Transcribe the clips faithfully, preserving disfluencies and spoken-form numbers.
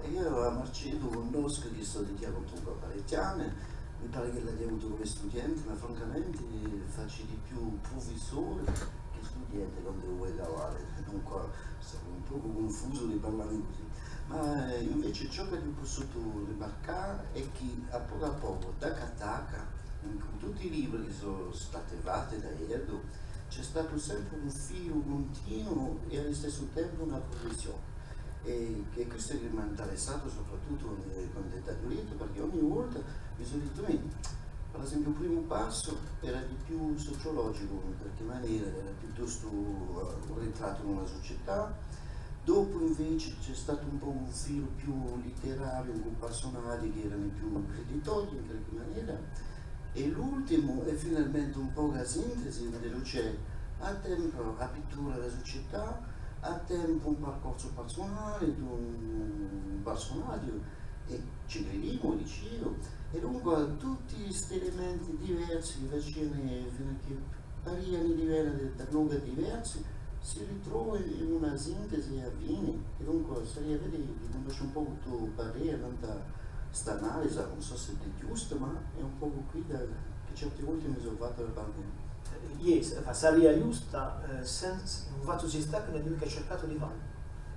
Eiu à Marcellu cunnoscu chì sò di quì à quantunque parechji anni, mi pare ch'ellu abbia avutu qualchì studienti, ma francamenti faci di più prufissori chè studienti quandu vole lavorà. Dunque, sò un pocu cunfusu di parlà di cusì. Ma, eh, inveci ciò ch'aghju pussutu rimarcà hè chì à pocu à pocu, tacca à tacca, in tutti i libri chì sò stati fatti da ellu, ci hè statu sempri un filu cuntinuu è à listessu tempu una prugrissioni. È, è questu chì m'hà interessatu soprattuttu quandu, quandu t'aghju lettu, perchè ogni volta mi sò dettu, "Mì, per esempiu, u primu passu era di più suciologicu, in qualchì manera, era piuttostu, eh, un ritrattu di una sucetà." Dopu inveci ci hè statu un pocu un filu più litterariu, cù parsunati chì eranu più criditoghji, in qualchì manera. È l'ultimu hè finalmenti un pocu a sintesi, induve ci hè à tempu a pittura di a sucetà, à tempu un parcorsu parsunali, d'un parsunaghju, è ci cridimu, dicu eiu, è dunque tutti sti elementi diversi chì faciani finu à chì pariani di vena da, da lochi diversi, si ritrova in una sintesi à a fini, è dunque saria bè di, di cunnosce un pocu u to parè nant'à st'analisa, ùn sò s'edda hè ghjusta, ma hè un pocu quidda chì certi volti mi sò fattu da parlà. Iè, s-, ma saria ghjusta, eh, senza, ùn fattu si stà chì ùn aghju micca circatu di fà.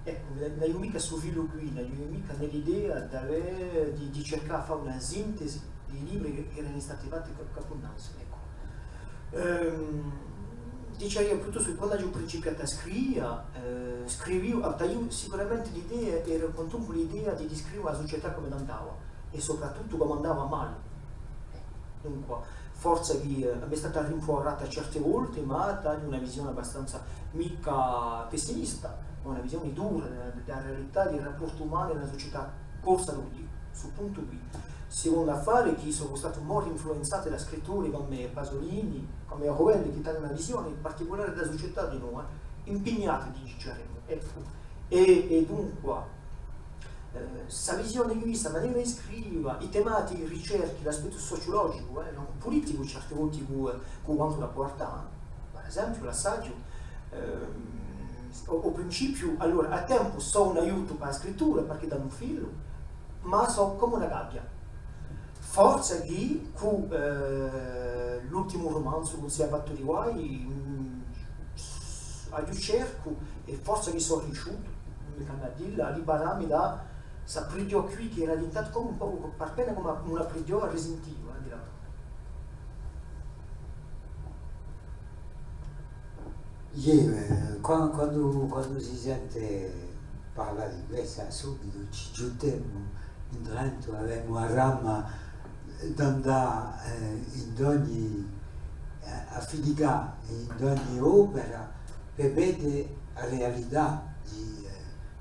Eccu, ùn aghju micca stu filu quì, ùn aghju micca nè l'idea d'avè, di, di circà à fà una sintesi di i libri chì, chì erani stati fatti quì, quì innanzu, eccu. Ehm, dicia eiu, piuttostu, quandu aghju principiatu à scriva, eh, scriviu, ah, t'aghju sicuramenti l'idea, era quantunque l'idea di, di scriva a sucetà cum'ella andava, è soprattuttu cum'ella andava mali. Eh, dunque, forza chì, eh, m'hè stata rinfurata certi volti, ma t'aghju una visione abbastanza micca pessimista, ma una visione dura di, di a realità di i rapporti umani in a sucetà corsa d'oghje, stu puntu quì. Sicondu affare, chì sò statu moltu influenzatu da scrittori cum'è Pasolini, cum'è Orwell, chì t'ani una visione particulare di a sucetà di noi, impignati, diceremu, eccu. È, è dunque, eh, sta visione quì, sta manera di scriva, i tematichi, i ricerchi, l'aspettu suciologicu, eh, ancu puliticu, certi volti cù, cù quantu da puartà, per esempiu, l'assaghju, ehm, à u, à u principiu, allora, à tempu sò un aiutu pà a scrittura, perchè danu un filu, ma sò cum'è una gabbia. Forza chì cù, eh, l'ultimu rumanzu, Cù Ùn si hà fattu di guai, mm, aghju cercu, è forza chì sò riisciutu, mi cambia à dilla, à libarami da sta prighjò quì chì era diventata cum'è un pocu, par pena cum'è una prighjò à risintiva, eh, di la Iè, eh, qua-, quandu, quandu si sente parlà di quessa, subitu ci ghjuttemu indrentu, avemu a brama d'andà, eh, in ogni, eh, à filicà in ogni opera, per vede a realità di, eh,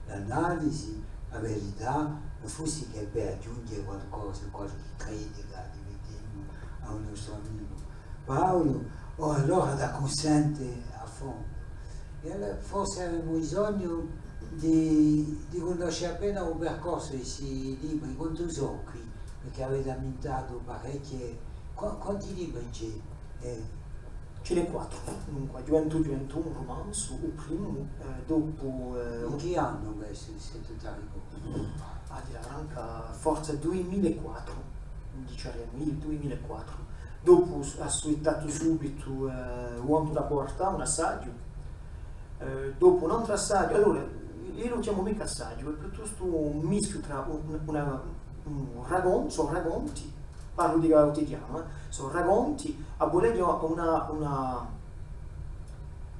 l'analisi, a verità, ùn fussi chè per aghjunghje qualcosa, qualchì critica, di, videmu, à u nostru amicu Paulu, o allora da cunsente à fondu. È allora forse avemu bisognu di, di cunnosce appena u percorsu di sti libri, quantu sò quì, perchè avete ammintatu parechje, qua-, quanti libri ci hè? Eh. Ci n'hè quattru, dunque, Ghjuventù, Ghjuventù, un rumanzu, u primu, eh, dopu, eh, in chì annu questu, s'è tù t'arricordi? Ah, di la franca, forse dui mila è quattru, diceremu, dui mila è quattru. Dopu s-, hà suitatu subitu, eh, U Vantu da Puartà, un assaghju. Eh, dopu un antru assaghju. Allora, eiu ùn lu chjamu micca assaghju, hè piuttostu un mischiu trà un, una, un racontu, sò raconti, parlu di Cautidianu, eh, sò raconti, à vulè dì una, una,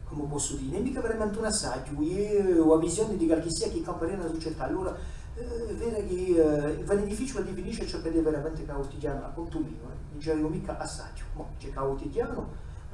cumu possu dì, ùn hè micca veramenti un assaghju, hè una visione di qualchissia chì campa in a sucetà. Allora, eh, hè vera chì, eh, vene difficiule à difinisce ciò ch'ellu hè veramenti Cautidianu, à contu miu, eh, ùn diceremu micca assaghju, ma ci hè Cautidianu,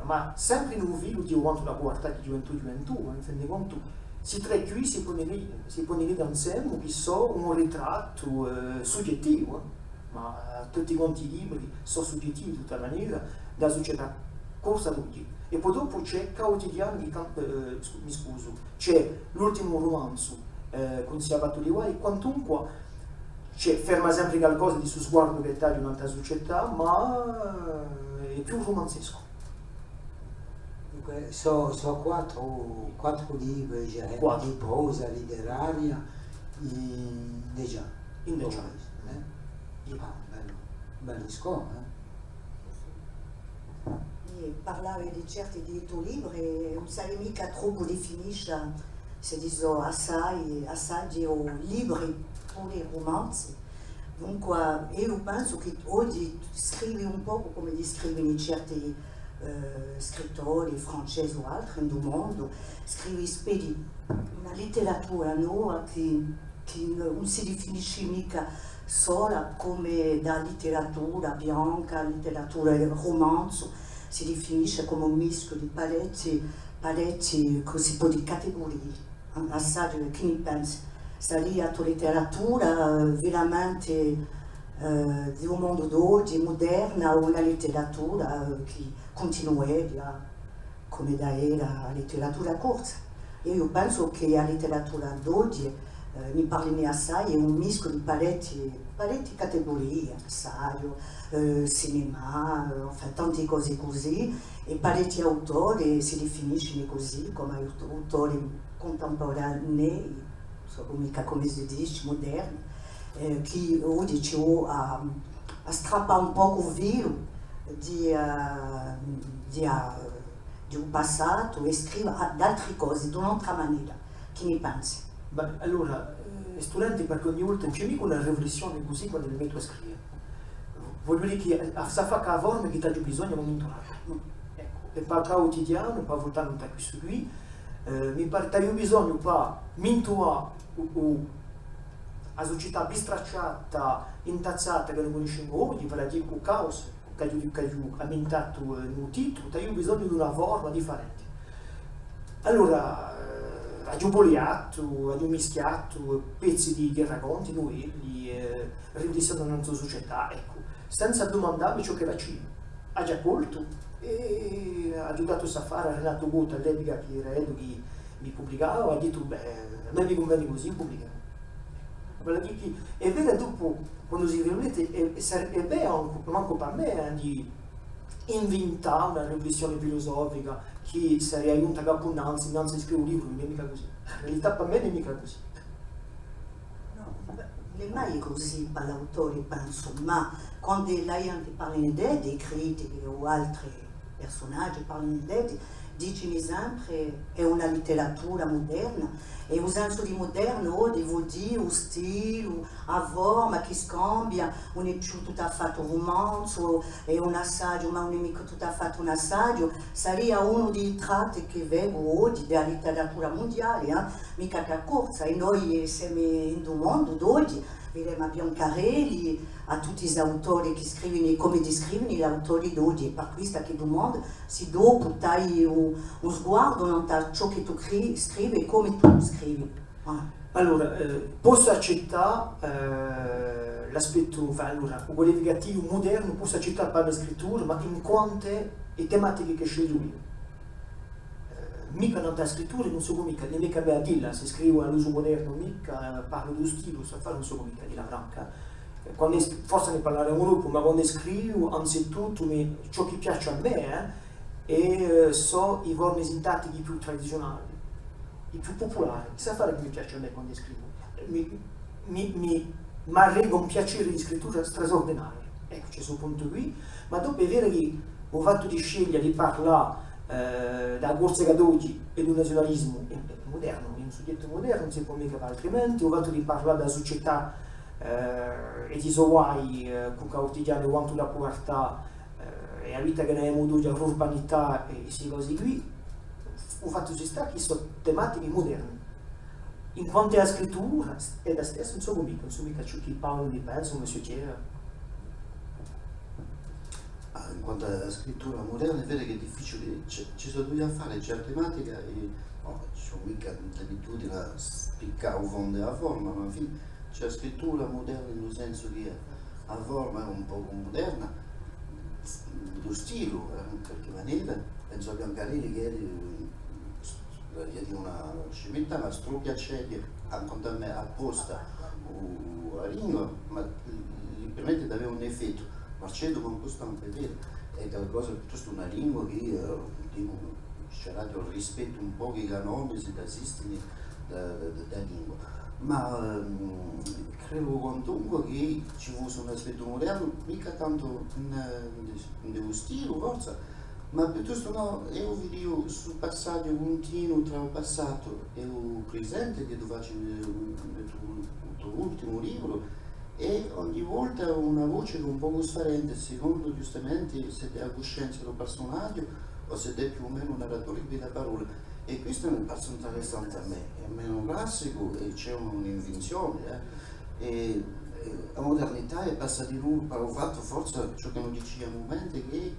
ma sempri in u filu di U Vantu da Puartà, di Ghjuventù, Ghjuventù, eh, in fin di contu, sti trè quì si poni lì, si poni lì insemu, chì sò un ritrattu, eh, sughjettivu, eh. Ma, eh, tutti quanti i libri sò sughjettivi di tutta manera, da a sucetà corsa d'oghje. È po dopu ci hè Cautidianu chì cam-, eh, scu-, mi scusu, ci hè l'ultimu rumanzu, eh, Cù Ùn si hà fattu di guai, quantunque ci hè, ferma sempri calcosa di stu sguardu chì t'aghju nant'à a sucetà, ma, eh, hè più rumanzescu. Dunque, sò, sò quattru, quattru libri, dicemu, quattru, di prosa litteraria in dece anni. In the choice, eh? È, ah, bellu, bellu discorsu, eh? È parlavi di certi di i to libri, ùn saria micca troppu definiscia, s'iddi sò assai, assai o libri, puru rumanzi. Dunque, eiu pensu chì oghji scrivi un pocu cum'elli scrivini certi, eh, scrittori francesi o altri in u mondu, scrivi, speri, una litteratura nova chì chì ùn si definisci micca sola cum'è da litteratura bianca, litteratura rumanzu, si definisci cum'è un mischiu di parechji, parechji, cusì, pò dì, categurii. Assai, chì ni pensi? Saria a to litteratura, eh, veramenti, eh, di u mondu d'oghji, muderna, o una litteratura, eh, chì cuntinueria cum'edda era a litteratura corsa. È eiu pensu chì a litteratura d'oghji, eh, ni parlini assai, hè un mischiu di parechji, parechji categurii, assai, eh, cinema, eh, enfin, tanti cosi cusì, è parechji autori si definiscini cusì, cum'è aut-, autori cuntempuranei, ùn sò micca cum'è si dici, muderni, eh, chì oghji ci vò à, à strappà un pocu u filu di, eh, di, eh, di u passatu è scriva, ah, d'altri cosi, d'un'altra manera. Chì ni pensi? Bè, allora, eh, hè stulenti perchè ogni volta ùn ci hè micca una riflissioni cusì quandu mi mettu à scriva. Vogliu dì chì, eh, s'affacca a forma chì t'aghju bisognu à un mumentu datu. Eccu, è pà u quotidianu, pà vultà in questu quì, eh, mi pare, t'aghju bisognu pà mintuvà u, u, a sucetà bistracciata, intazzata chì no cunniscimu oghji, vale à dì u caos, ch'aghju, ch'aghju ammintatu, eh, in u titulu, t'aghju bisognu d'una forma differenti. Allora, eh, aghju buliatu, aghju mischiatu pezzi di, di raconti, nuvelli, eh, riflissioni nant'à a sucetà, eccu, senza dumandà mi ciò ch'elli facianu. Aghju accoltu è aghju datu st'affari à Renatu Cottu, à l'epica chì era ellu chì mi publicava, hà dittu, bè, à mè mi cunveni cusì, publichemu. Vale à dì chì, hè vera, dopu, quandu si rifletti, hè, hè, sar-, hè bè ancu, mancu pà mè, eh, di invintà una riflissioni filusofica chì saria ghjunta capu innanzi, innanzi di scriva un libru, ùn hè micca cusì. In realità pà mè ùn hè micca cusì. Nò, ùn hè mai cusì pà l'autori, pensu, ma quandu a ghjenti parlini d'eddi, i critichi o altri persunaghji parlini d'eddi, dicini sempri hè una litteratura muderna, è u sensu di mudernu oghji voli dì u stilu, a forma chì scambia, ùn hè più tuttu à fattu un rumanzu, hè un assaghju, ma ùn hè micca tuttu à fattu un assaghju, saria unu di i tratti chì vecu oghji di a litteratura mundiali, eh, micca chè corsa, è noi semu in u mondu d'oghji, videmu à Biancarelli, à tutti i so autori chì scrivini, cum'eddi scrivini l'autori d'oghji, è per quessa chì dumandu, sì dopu t'hai un, un sguardu nant'à ciò chì tù cri-, scrivi è cum'è tù scrivi. Ah. Allora, eh, possu accettà, eh, l'aspettu, enfin, allora, u qualificativu mudernu, possu accettà pà a me scrittura, ma in quant'à e tematiche chì scegliu eiu. Eh, micca nant'à a scrittura, ùn sò micca, ùn hè micca mè à dilla, s'e scrivu à l'usu mudernu o micca, eh, parlu di u stilu, st'affari ùn sò micca, à dilla franca. Eh, quandu es-, forse ne parleremu dopu, ma quandu scrivu, anzituttu, mi, ciò chì piace à mè, eh, è, eh, sò i formi sintattichi più tradiziunali, i più pupulari. St'affari chì mi piace à mè quandu scrivu. Mi, mi, m'arreca un piaceri di scrittura strasurdinariu. Eccu, ci hè stu puntu quì, ma dopu hè vera chì u fattu di sceglia di parlà, eh, di a Corsica d'oghji è di u naziunalismu, hè, hè mudernu, hè un sughjettu mudernu, ùn si pò micca fà altrimenti, u fattu di parlà di a sucetà, eh, è di i so guai, eh, cù Caortigiani, quantu di a puvertà, eh, è a vita chì n'avemu d'oghji, l'urbanità è, è sti cosi quì, u fattu si stà chì sò tematichi muderni. In quant'à a scrittura, hè a stessa, ùn sò micca, ùn sò micca ciò chì Paulu ni pensa, o Monsieur Thiers. Ah, in quant'à a scrittura muderna, hè vera chì hè difficiuli, ci, ci sò dui affari, ci hè a tematica è, nò, ci sò micca l'abitudini à spiccà u fondu è a forma, ma infine ci hè a scrittura muderna in u sensu chì a forma hè un pocu muderna, u stilu, eh, in qualchì manera, pensu à Biancarelli chì hè, eh, vogliu dì una scimittà, ma strucchja, cioè, ancu à mè apposta u, a lingua, ma li permetti d'avè un effettu. Marcellu, ma in questu ùn hè vera, hè qualcosa piuttostu una lingua chì, eh, dicu, ci hè da rispetta un pocu i canoni, s'eddi esistini, da, da, da, da lingua. Ma, ehm, credu quantunque chì ci fussi un aspettu mudernu, micca tantu in, in, in u stilu, forse, ma piuttostu nò, eiu vidiu stu passaghju cuntinuu trà u passatu è u prisente chì tù faci in, in u to ultimu libru, è ogni volta una voce chì hè un pocu sfarente, secondu ghjustamenti s'eddu hè a cuscenza di u parsunaghju o s'eddu hè più o menu u narratore chì piglia a parolla. È questu mi pare interessante à mè, hè menu classicu è ci hè un'invinzione, eh. È, è a mudernità hè passata in u, pà u fattu, forse, ciò chì no dicia à mumenti, chì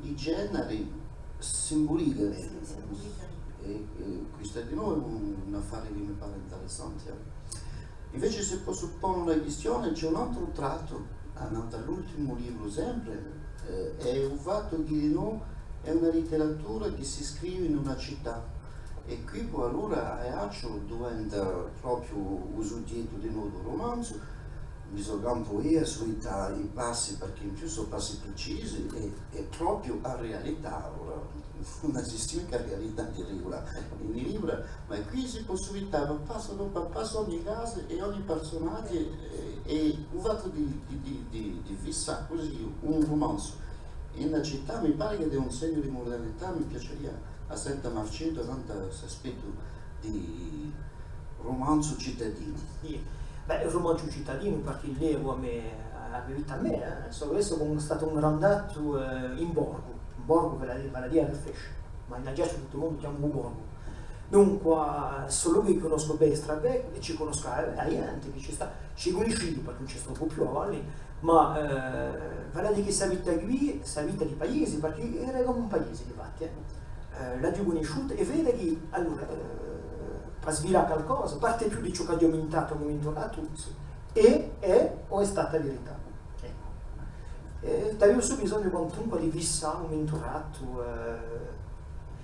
i generi simbulicanu. È, è questu dinò hè un, un affare chì mi pare interessante, eh. Invece, s'e possu pone una quistione, ci hè un antru trattu, annantu à l'ultimu libru sempre, eh, hè u fattu chì dinò hè una literatura chì si scrivi in una cità. È quì po allora Aiacciu diventa propiu u sughjettu dinò di u rumanzu. Mi sò campu eiu, sò i passi, perchè in più sò passi pricisi è, è propiu a realità, allora, ùn esisti micca a realità di regula in i libra, ma quì si possu vede passu dopu passu ogni casu è ogni parsunaghju, è, è u fattu di, di, di, di, di fissà cusì un rumanzu in una cità, mi pare chì hè un segnu di mudernità, mi piaceria à sente Marceddu annantu à st'aspettu di rumanzu citadinu. Iè. Bè, u rumanzu citadinu, parchì levu a me, a me vita à mè, eh. Sò, eiu sò statu un grandattu, eh, in Borgu, in Borgu, vale à dì, vale à dì à Refrescia, ma in Aiacciu tuttu u mondu chjama u Borgu. Dunque, sò lochi chì cunnoscu bè, strabè, è ci cunnoscu a, a ghjente chì ci stà, ci cunnisciu, parchì ùn ci stò più avali, ma, eh, vale à dì chì sta vita quì, sta vita di paesi, parchì era cum'è un paesi, difatti, eh. Eh, l'aghju cunnisciuta, è vede chì, allora, eh, pà svilà calcosa, parte più di ciò ch'aghju invintatu à un mumentu datu, è, hè o hè stata verità. Eccu. È t'aviu stu bisognu quantunque di fissà un mumentu datu, eh,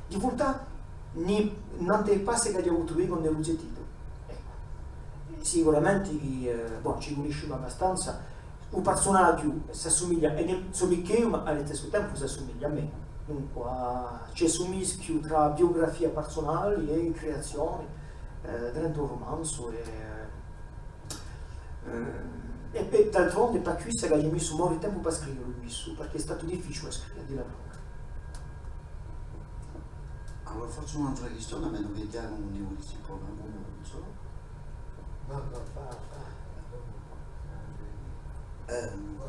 di vultà ni, nantu à i passi ch'aghju avutu eiu quand'eru ziteddu. Eccu. Sicuramenti chì, eh, bon, ci cunniscimu abbastanza, u parsunaghju s'assumiglia, è ùn sò micca eiu, ma à listessu tempu s'assumiglia à mè. Dunque, ci hè stu mischju trà biugrafia parsunali è creazioni, eh, drentu u rumanzu è, eh, è pè, d'altronde, pà quissa ch'aghju missu mori tempu pà scrivelu quissu, parchì hè statu difficiule à scrive, à dilla franca. Allora, forse un'antra quistione, à menu chì Ghjacumu ùn ne vulissi pone una, ùn sò. Nò, nò, fà, fà. Ehm,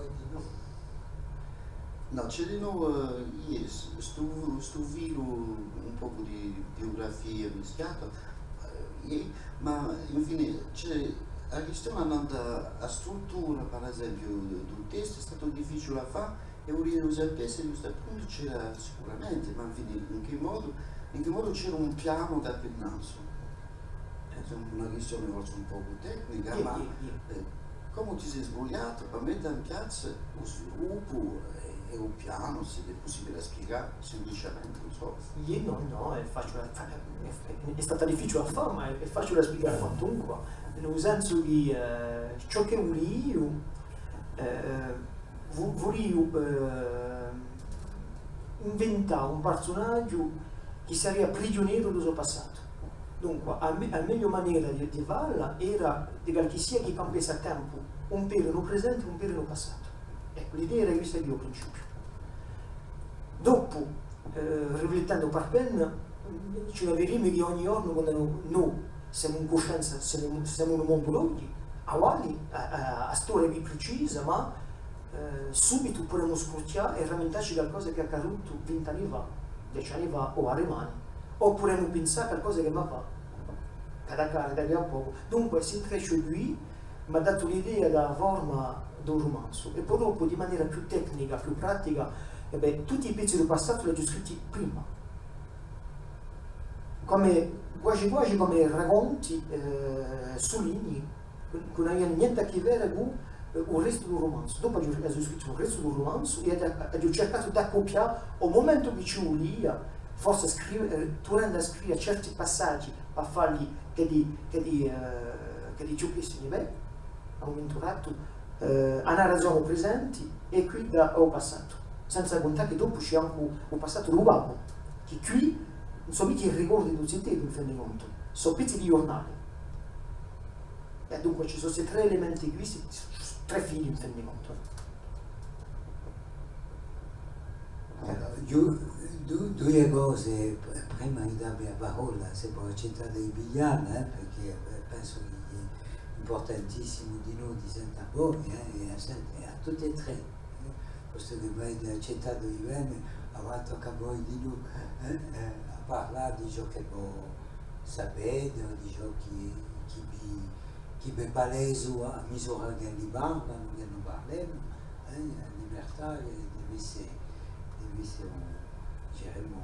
nò, ci hè dinò, eh, iè, s-, stu, stu filu un pocu di biugrafia mischiata, eh, iè, ma infine ci hè a quistione annantu à a struttura, per esempiu, di u testu, hè statu difficiule à fà, è vulia sapè s'è ghjustu à puntu c'era sicuramenti, ma infine in chì modu, in chì modu c'era un pianu da pinnanzu. Hè una quistione forse un pocu tecnica, ma, eh, cumu ti sì sbugliatu pà mette in piazza u sviluppu è, è u pianu, s'è hè pussibule à spiegà simpliciamenti, ùn sò. Iè, nò, nò, hè faciule, hè, hè, hè stata difficiule à fà, ma hè, hè faciule à spiegà quantunque, in u sensu chì, eh, ciò ch'e vuliu, eh, vu-, vuliu, eh, inventà un parsunaghju chì saria prigiuneru di u so passatu. Dunque, a me-, a megliu manera di, di falla era di qualchissia chì campessi à tempu un peru in u presenti è un peru in u passatu. Eccu, l'idea era quista quì à u principiu. Dopu, eh, riflettendu per bè, ci n'avvidimu chì ogni ghjornu, quandu no, no semu in cuscenza, semu, semu in un mondu d'oghji, avali, a, a, a storia hè precisa, ma, eh, subitu pudemu scruccià è ramintacci calcosa chì hè accadutu vint'anni fà, deci anni fà o arimani, o pudemu pinsà calcosa chì emu da fà, ch'hà da accade da quì à pocu. Dunque, st'intrecciu quì m'hà datu l'idea di a forma di u rumanzu, è po dopu, di manera più tecnica, più pratica, è bè, tutti i pezzi di u passatu l'aghju scritti prima. Cum'è, guasi guasi cum'è raconti, eh, sulinii, chì, chì ùn avianu nienti à chì vede cù, eh, u restu di u rumanzu. Dopu aghju, aghju scrittu u restu di u rumanzu è aghju, aghju circatu d'accuppià u mumentu chì ci vulia, forse scrive, eh, turnendu à scrive certi passaghji pà falli chì di, chì di, eh, chì di più chì si ne vede, à un mumentu datu, eh, a narrazione presenti è quidda à u passatu. Senza cuntà chì dopu ci hè ancu u passatu di u babbu, chì quì ùn sò micca i ricordi di u zitellu, in fin di contu, sò pezzi di ghjurnali. È dunque ci sò sti trè elementi quì, sti, sti trè fili, in fin di contu. Allora, du-, du-, duie cose, p-, prima di dà vi a parolla, s'è vo accettate di piglialla, eh, perchè, eh, pensu chì hè impurtantissimu dinò di sente a voi, eh, è a sente, è à tutti è trè, eh, postu chì vo avete accettatu di vene, avà tocca à voi dinò, eh, eh, à parlà di ciò chì vo sapete o di ciò chì, chì vi chì vi palesu à misura ch'elli parlanu, chì no parlemu, eh, a libertà hè, deve esse, deve esse un, diceremu,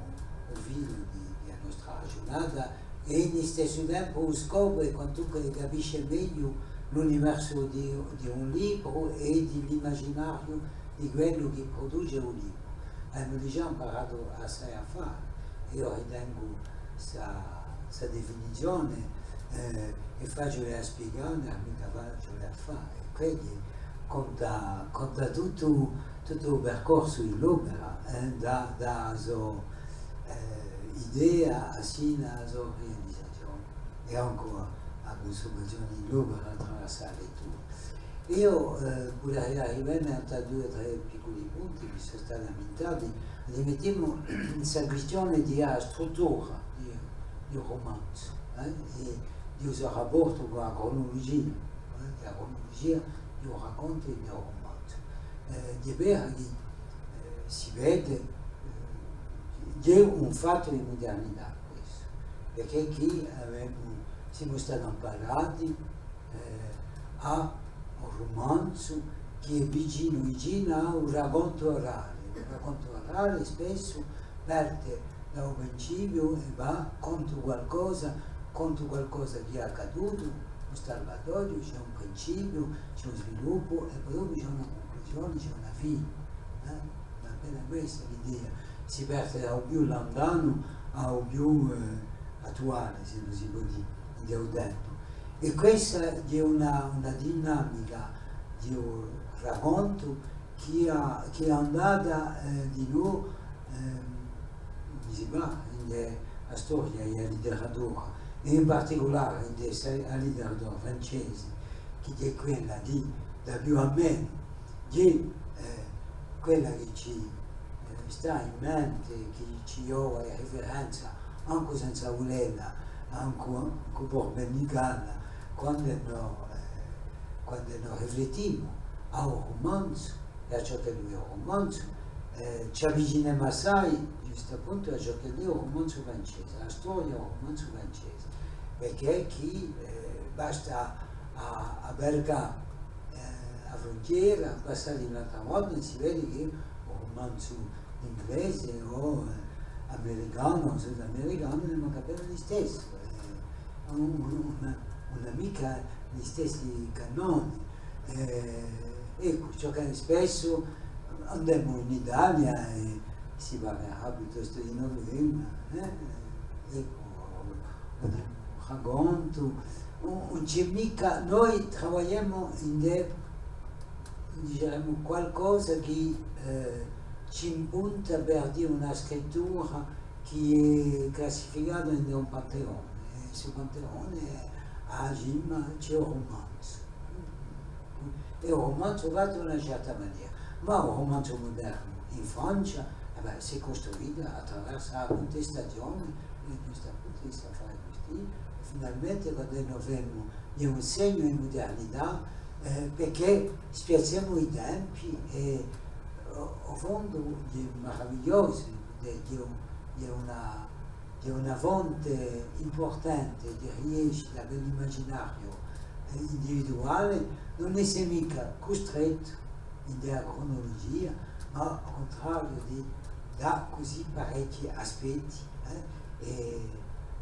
un filu di, di a nostra ghjurnata, è in listessu tempu u scopu hè quantunque di capisce megliu l'universu di, di un libru è di l'imaginariu di quellu chì pruduce u libru. Avemu digià amparatu assai affari, è eiu ritengu sta, sta definizione, eh, hè faciule à spiegà, ùn hè micca faciule à fà, è quindi conta, conta tuttu, tuttu u percorsu di l'opera, eh, da, da a so, eh, idea à sinu à a so realizazione, è ancu a, a cunsumazione di l'opera attraversu a lettura. Eiu, eh, vuleria rivene à dui o trè picculi punti chì sò stati ammintati, ammettimu sta quistione di a struttura di, di un rumanzu, eh, è di u so rapportu cù a cronulugia, eh, di a cronulugia di un racontu è di un rumanzu. Eh, hè vera chì, eh, si vede, eh, chì hè un fattu di mudernità questu, perchè chì avemu, simu stati amparati, eh, à un rumanzu chì hè vicinu, vicinu à un racontu orale. Un racontu orale spessu parte da un principiu è và contu qualcosa, contu qualcosa chì hè accadutu, un salvatoriu, ci hè un principiu, ci hè un sviluppu è po dopu ci hè una cunclusione, ci hè una fine. Eh? Hè appena questa l'idea. Si parte da u più luntanu à u più, eh, attuale, s'è no si pò dì, in u tempu. È questa hè una, una dinamica di un racontu chì hà, chì hè andata, eh, dinò, ehm, si và in a storia di a literatura, è in particulare in a literatura francese, chì hè quella di, da più à menu, di, eh, quella chì ci, eh, stà in mente, chì ci ghjova in riferenza, ancu senza vulella, ancu, ancu pur bennigalla, quandu no, eh, quandu no riflettimu à un rumanzu, è à ciò chì hè un rumanzu, eh, ci avvicinemu assai, ghjustu appuntu, à ciò chì hè un rumanzu francese, à a storia di un rumanzu francese, perchè chì, eh, basta à, à varcà, eh, a fruntiera, passà di un'altra volta, è si vede chì un rumanzu inglese o, eh, americanu o sudamericanu, ùn hè micca bè listessu, eh, ùn, ùn, ùn, ùn hà micca listessi canoni. Eh, eccu, ciò chì spessu andemu in Italia è si parlerà piuttostu di novella, eh? Eccu, un racontu, ùn, ùn ci hè micca, noi travagliemu in de, diceremu, qualcosa chì, eh, ci impunta per dì una scrittura chì hè classificata in un panteone, è stu panteone, à a cima, ci hè u rumanzu. È u rumanzu fattu in una certa manera. Ma u rumanzu mudernu in Francia, eh bè, s'hè custruitu attraversu a cuntestazione, è ghjustu appuntu, sta fà custì, è finalmente quandu no vemu, hè un segnu di mudernità, eh, perchè spiazzemu i tempi è, o, u fondu, hè maravigliosu, hè, hè un, hè una hè una fonte impurtante di riescita per l'imaginariu, eh, individuale, ùn esse micca custrettu in a cronulugia, ma à u cuntrariu di dà cusì parechji aspetti, eh, è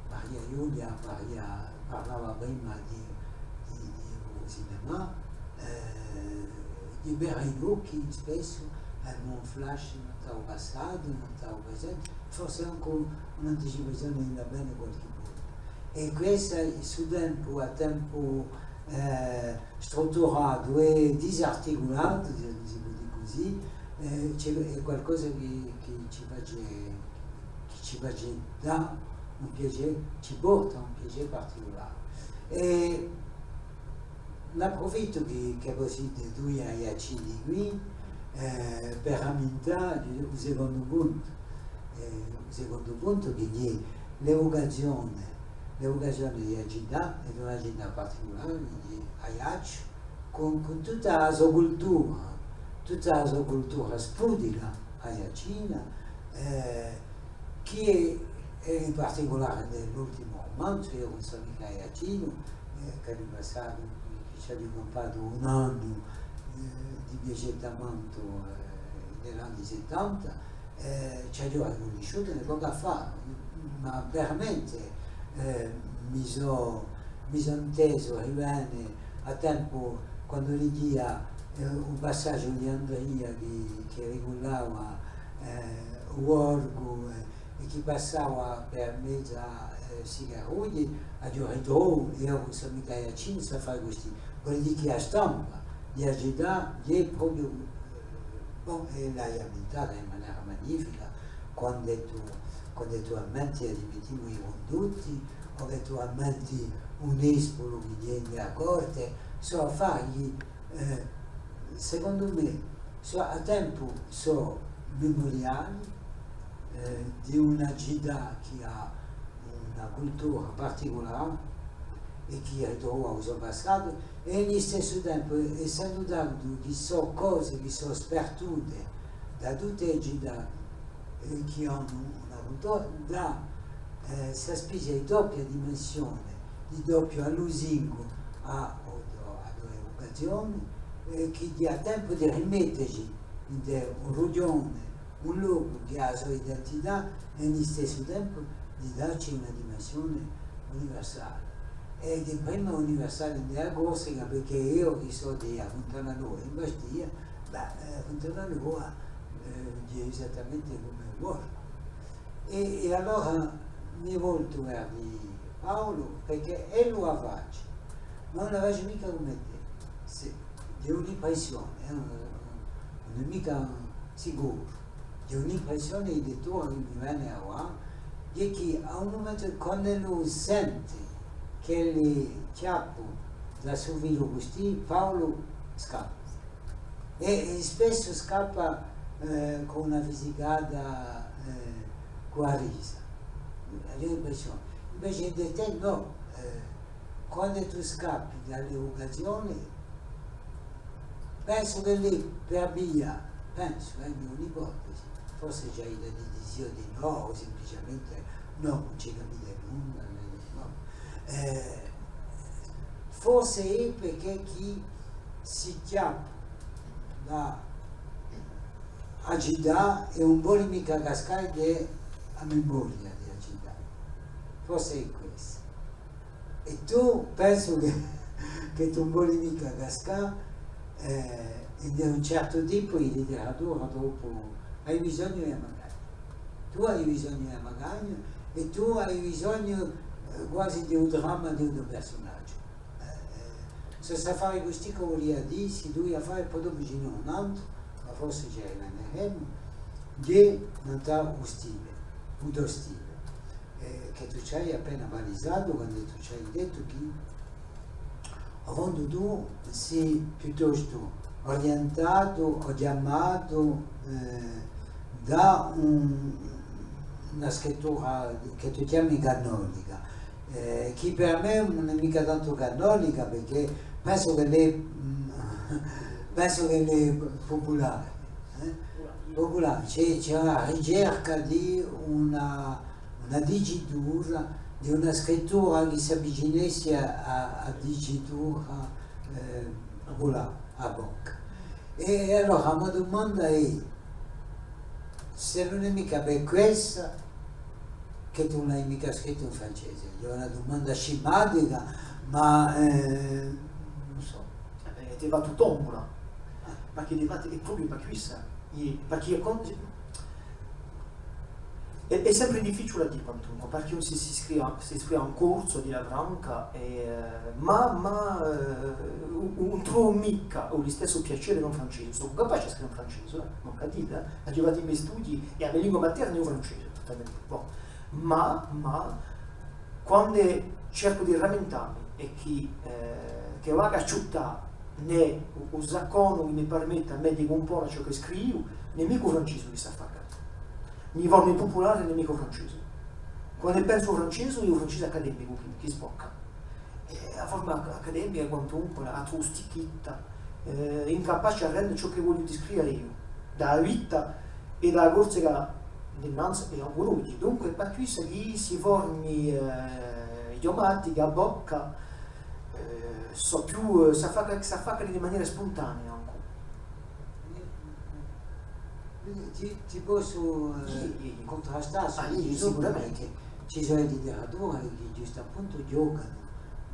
Maria Ghjulia, Maria parlava prima di, di, di u cinemà, eh, di vede in occhi spessu, eh, un flash nant'à u passatu, nant'à u presente, forse ancu un'anticipazione di l'avvene qualchì volta. È quessa, stu tempu, à tempu, eh, strutturatu è disarticulatu, si, si pò dì cusì, eh, ci hè, hè qualcosa chì, chì ci face, chì ci face dà un piacè, ci porta un piacè particulare. È N'apprufittu chì, chì vo site dui aiaccini quì, eh, per ammintà u secondu puntu, eh, u secondu puntu chì hè l'evucazione, l'evucazione di a cità, è di una cità particulare, quindi Aiacciu, cù, cù tutta a so cultura, tutta a so cultura spudica aiaccina, eh, chì hè, è in particulare in l'ultimu rumanzu, Eiu ùn sò micca aiaccinu, eh, ch'aghju passatu, chì ci aghju campatu un annu, eh, di viaghjettamentu, eh, in l'anni settanta, eh, ci aghju ricunnisciutu pocu fà, ma veramente, eh, mi sò, mi sò intesu rivene à tempu quandu lighjia, eh, un passaghju di Andria chì, chì ricullava, eh, u Borgu, eh, è chì passava per mezu à, eh, Sigarugli, aghju ritrovu, eiu ùn sò micca aiaccinu, s'affari custì. Vole dì chì a stampa di a cità hè propiu, eh, bon, è l'hai ammintata in manera magnifica, quand'è tù, quand'è tù ammenti, admettimu, i cundutti, o chì tù ammenti un espulu chì vene à corte, sò affari, eh, secondu mè, sò, à tempu sò memoriali, eh, di una cità chì hà una cultura particulare è chì ritrova u so passatu, è in listessu tempu, essendu tandu chì sò cose chì sò spardute da tutte e cità, eh, chì anu una cultura, dà, eh, sta spezia di doppia dimensione, di doppiu allusingu à, à, à l'evucazione, eh, chì hà tempu di rimetteci in un rughjone, un locu chì hà a so identità è in listessu tempu di dacci una dimensione universale. È di prima universale in a Corsica, perchè eiu chì sò di a Funtana Nova in Bastia, bè, eh, Funtana Nova, eh, hè esattamente cum'è u Borgu. È, è allora mi voltu versu Paulu, perchè ellu a face, ma ùn a face micca cum'è tè. Sì, hè un'impressione, eh, ùn, ùn hè micca sicuru. Hè un'impressione di lettura chì mi vene avà, hè chì à un mumentu, quand'ellu sente ch'ellu hè chjappu da stu filu custì, Paulu scappa. È, è spessu scappa, eh, cù una fisicata, eh, cù a risa. Aghju l'impressione. Invece di tè, nò, eh, quandu tù scappi da l'evucazione, pensu ch'ellu hè per via, pensu, eh, hè un'ipotesi, forse ci hè da dì di sì o di nò, o simpliciamente nò, ùn ci capite nunda, nò. Eh, forse hè perchè chì si chjappa da a cità è ùn voli micca cascà in a memoria di a cità. Forse hè questu. È tù, pensu chì, chì tù ùn voli micca cascà, eh, in un certu tipu di literatura troppu, ai bisognu di a magagna. Tù ai bisognu di a magagna è tù ai bisognu, eh, guasi di un dramma di un persunagiu. Eh, eh, sò st'affari custì ch'o vulia dì, sti dui affari, po dopu ci n'hè un antru, ma forse ci arriveremu, chì hè nant'à u stile, u to stile. Eh, chì tù ci hai appena palisatu quandu tù ci hai dettu chì, à fondu, tù sì piuttostu orientatu o chjamatu, eh, da un, una scrittura chì tù chjami cannolica, eh, chì per mè ùn hè micca tantu cannolica, perchè pensu ch'ella hè, pensu ch'ella hè pupulare, eh? Pupulare. Ci hè, ci hè una ricerca di una, una dicitura, di una scrittura chì s'avvicinessi à, à, à dicitura, eh, pupulare, à bocca. È, è allora a mo dumanda hè, s'ella ùn hè micca per quessa, chì tù ùn l'hai micca scrittu in francese. Hè una dumanda scimatica, ma, eh, ùn sò. Eh, t'hai fattu tombola. Ah. Ma chì t'hai fattu, hè propiu per quessa. È, perchè hè con-, hè, hè sempre difficiule à dì quantunque, perchè ùn si, si scrive, si scrive in corsu, à dilla franca, è, eh, ma, ma, eh, ùn, ùn trovu micca u listessu piacè in francese. Sò capace à scrive in francese, eh, mancu à dilla, eh. Aghju fattu i me studii è a me lingua materna hè u francese, tutt'avà. Bon. Ma, ma, quandu cercu di ramintà mi è chì, eh, Chì v'aghju à ciuttà, nè u, u zacconu chì mi permette à mè di cumpone ciò chì scrivu, ùn hè micca u francesu chì s'affacca. Ni formi pupulari ùn hè micca u francesu. Quandu pensu à u francesu, hè u francesu accademicu chì, chì sbocca. È a forma acc-, accademica, quantunque, a trustecchetta, eh, incapace à rende ciò chì vogliu discrive eiu, da a vita è da a Corsica dinanzi è ancora oghje. Dunque, hè per quessa chì sti formi, eh, idiomatichi, a bocca, eh, sò più, eh, s'affacca-, s'affaccanu di manera spuntanea ancu. Ti, ti possu, eh, cuntrastà, sicuramente, perchè ci sò e literature chì ghjustu appuntu ghjocanu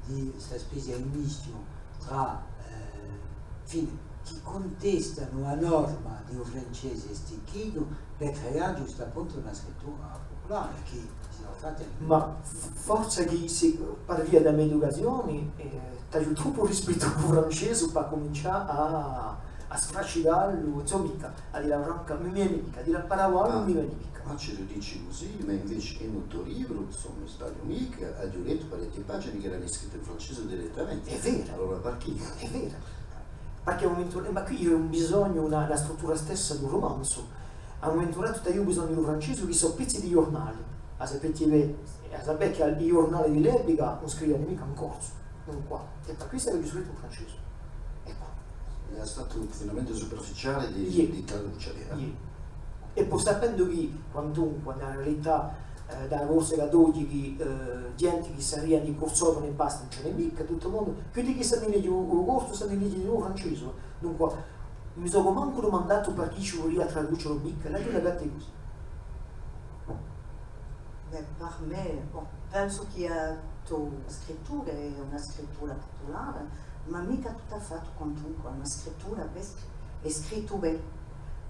di sta spezia di mischju trà, eh, infine, chì cuntestanu a norma di u francese sticchitu per creà ghjustu appuntu una scrittura pupulare chì si sò fatte. Ma f-, forse chì si, per via di a me educazione, eh, t'aghju troppu rispettu à u francese per cumincià à, à sfracigallu, insomma, micca, à dilla franca, mi vene micca, à dilla par avà, ùn mi vene micca. Ma ci u dici cusì, ma invece in u to libru, insomma, ùn sbagliu micca, aghju lettu parechje pagine chì eranu scritte in francese direttamente. Hè vera. Allora, perchè? Hè vera. Perchè à un mumentu, eh, ma quì hè un bisognu, una, una struttura stessa di un rumanzu. À un mumentu datu t'aviu bisognu di u francesu, chì sò pezzi di ghjurnali. A sapete bè, a sapete chì i ghjurnali di l'epica ùn scrivenu micca in corsu, dunque, hè per quessa ch'aghju scrittu in francesu. Eccu. Hè statu finalmente superficiale di, di traduce, eh. Iè. È po sapendu chì, quantunque, in a realità, eh, da a Corsica d'oghje chì, eh, ghjente chì saria di Cursovanu è basta, ùn ci n'hè micca, tuttu u mondu, quiddi chì sanu leghje u, u corsu, sanu leghje u francesu. Dunque, mi sò mancu dumandatu perchè ci vulia traduce o micca, l'aghju lagata cusì. Bè, per mè, bon, pensu chì a to scrittura hè una scrittura pupulare, ma micca tuttu à fattu, quantunque, una scrittura, bè, hè scrittu bè.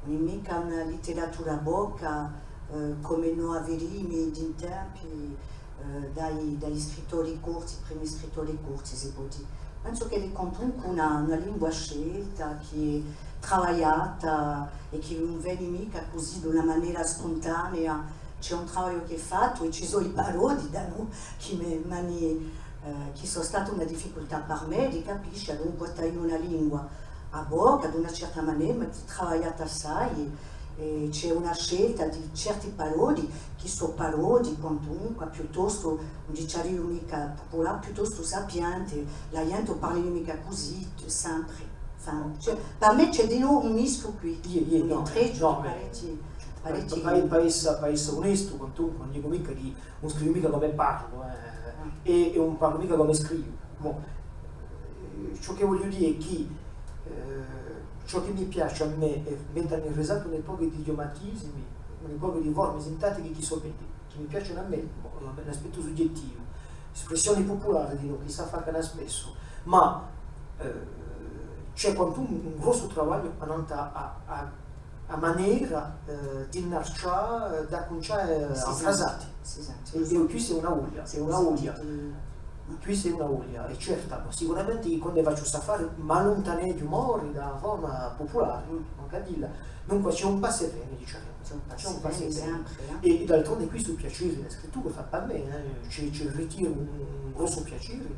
Ùn hè micca una literatura bocca, eh, cum'è no a vidimi di in tempi, eh, da i, da i scrittori corsi, i primi scrittori corsi, si pò dì. Pensu ch'ella hè quantunque una, una lingua scelta, chì hè travagliata è chì ùn veni micca cusì d'una manera spuntanea. Ci hè un travagliu chì hè fattu è ci sò i parodi, da nò, chì mi, m'ani, eh, chì sò stati una difficultà per mè di capisce, dunque, t'ai una lingua à bocca, d'una certa manera, ma travagliata assai, è ci hè una scelta di certi parodi, chì sò parodi, quantunque, piuttostu, ùn diciariu micca pupulari, piuttostu sapienti, a ghjente ùn parla micca cusì, sempre. Enfin, cioè, per mè ci hè dinò un mischiu quì. Iè, iè, nò, nò, bè, per, per, per essa, per essa onestu, quantunque, ùn dicu micca chì ùn scrivu micca cum'è parlu, eh, è, è ùn parlu micca cum'è scrivu. Bon, eh, ciò chì vogliu dì hè chì, eh, ciò chì mi piace à mè hè mettemi in risaltu un pocu di idiomatisimi, un pocu di formi sintatichi chì sò beddi, chì mi piacenu à mè, bon, l'aspettu sughjettivu, spressioni pupulari, dicu, chì s'affaccanu spessu, ma, eh, ci hè quantunque un, un grossu travagliu annantu à, à, à a manera, eh, d'innarcià, eh, d'accuncià, eh, à frasati. È, è quissa hè una voglia, hè una voglia. Quissa hè una voglia, hè certa, ma sicuramente chì quandu facciu st'affare m'alluntaneghju mori da a forma pupulare, ùn, ùn capisci, dunque ci hè un passa è veni, dicemu. Ci hè un passa è veni. È, è d'altronde quì sò piaceri, a scrittura fatta à mè, eh, ci, ci ritiru un, un grossu piaceri.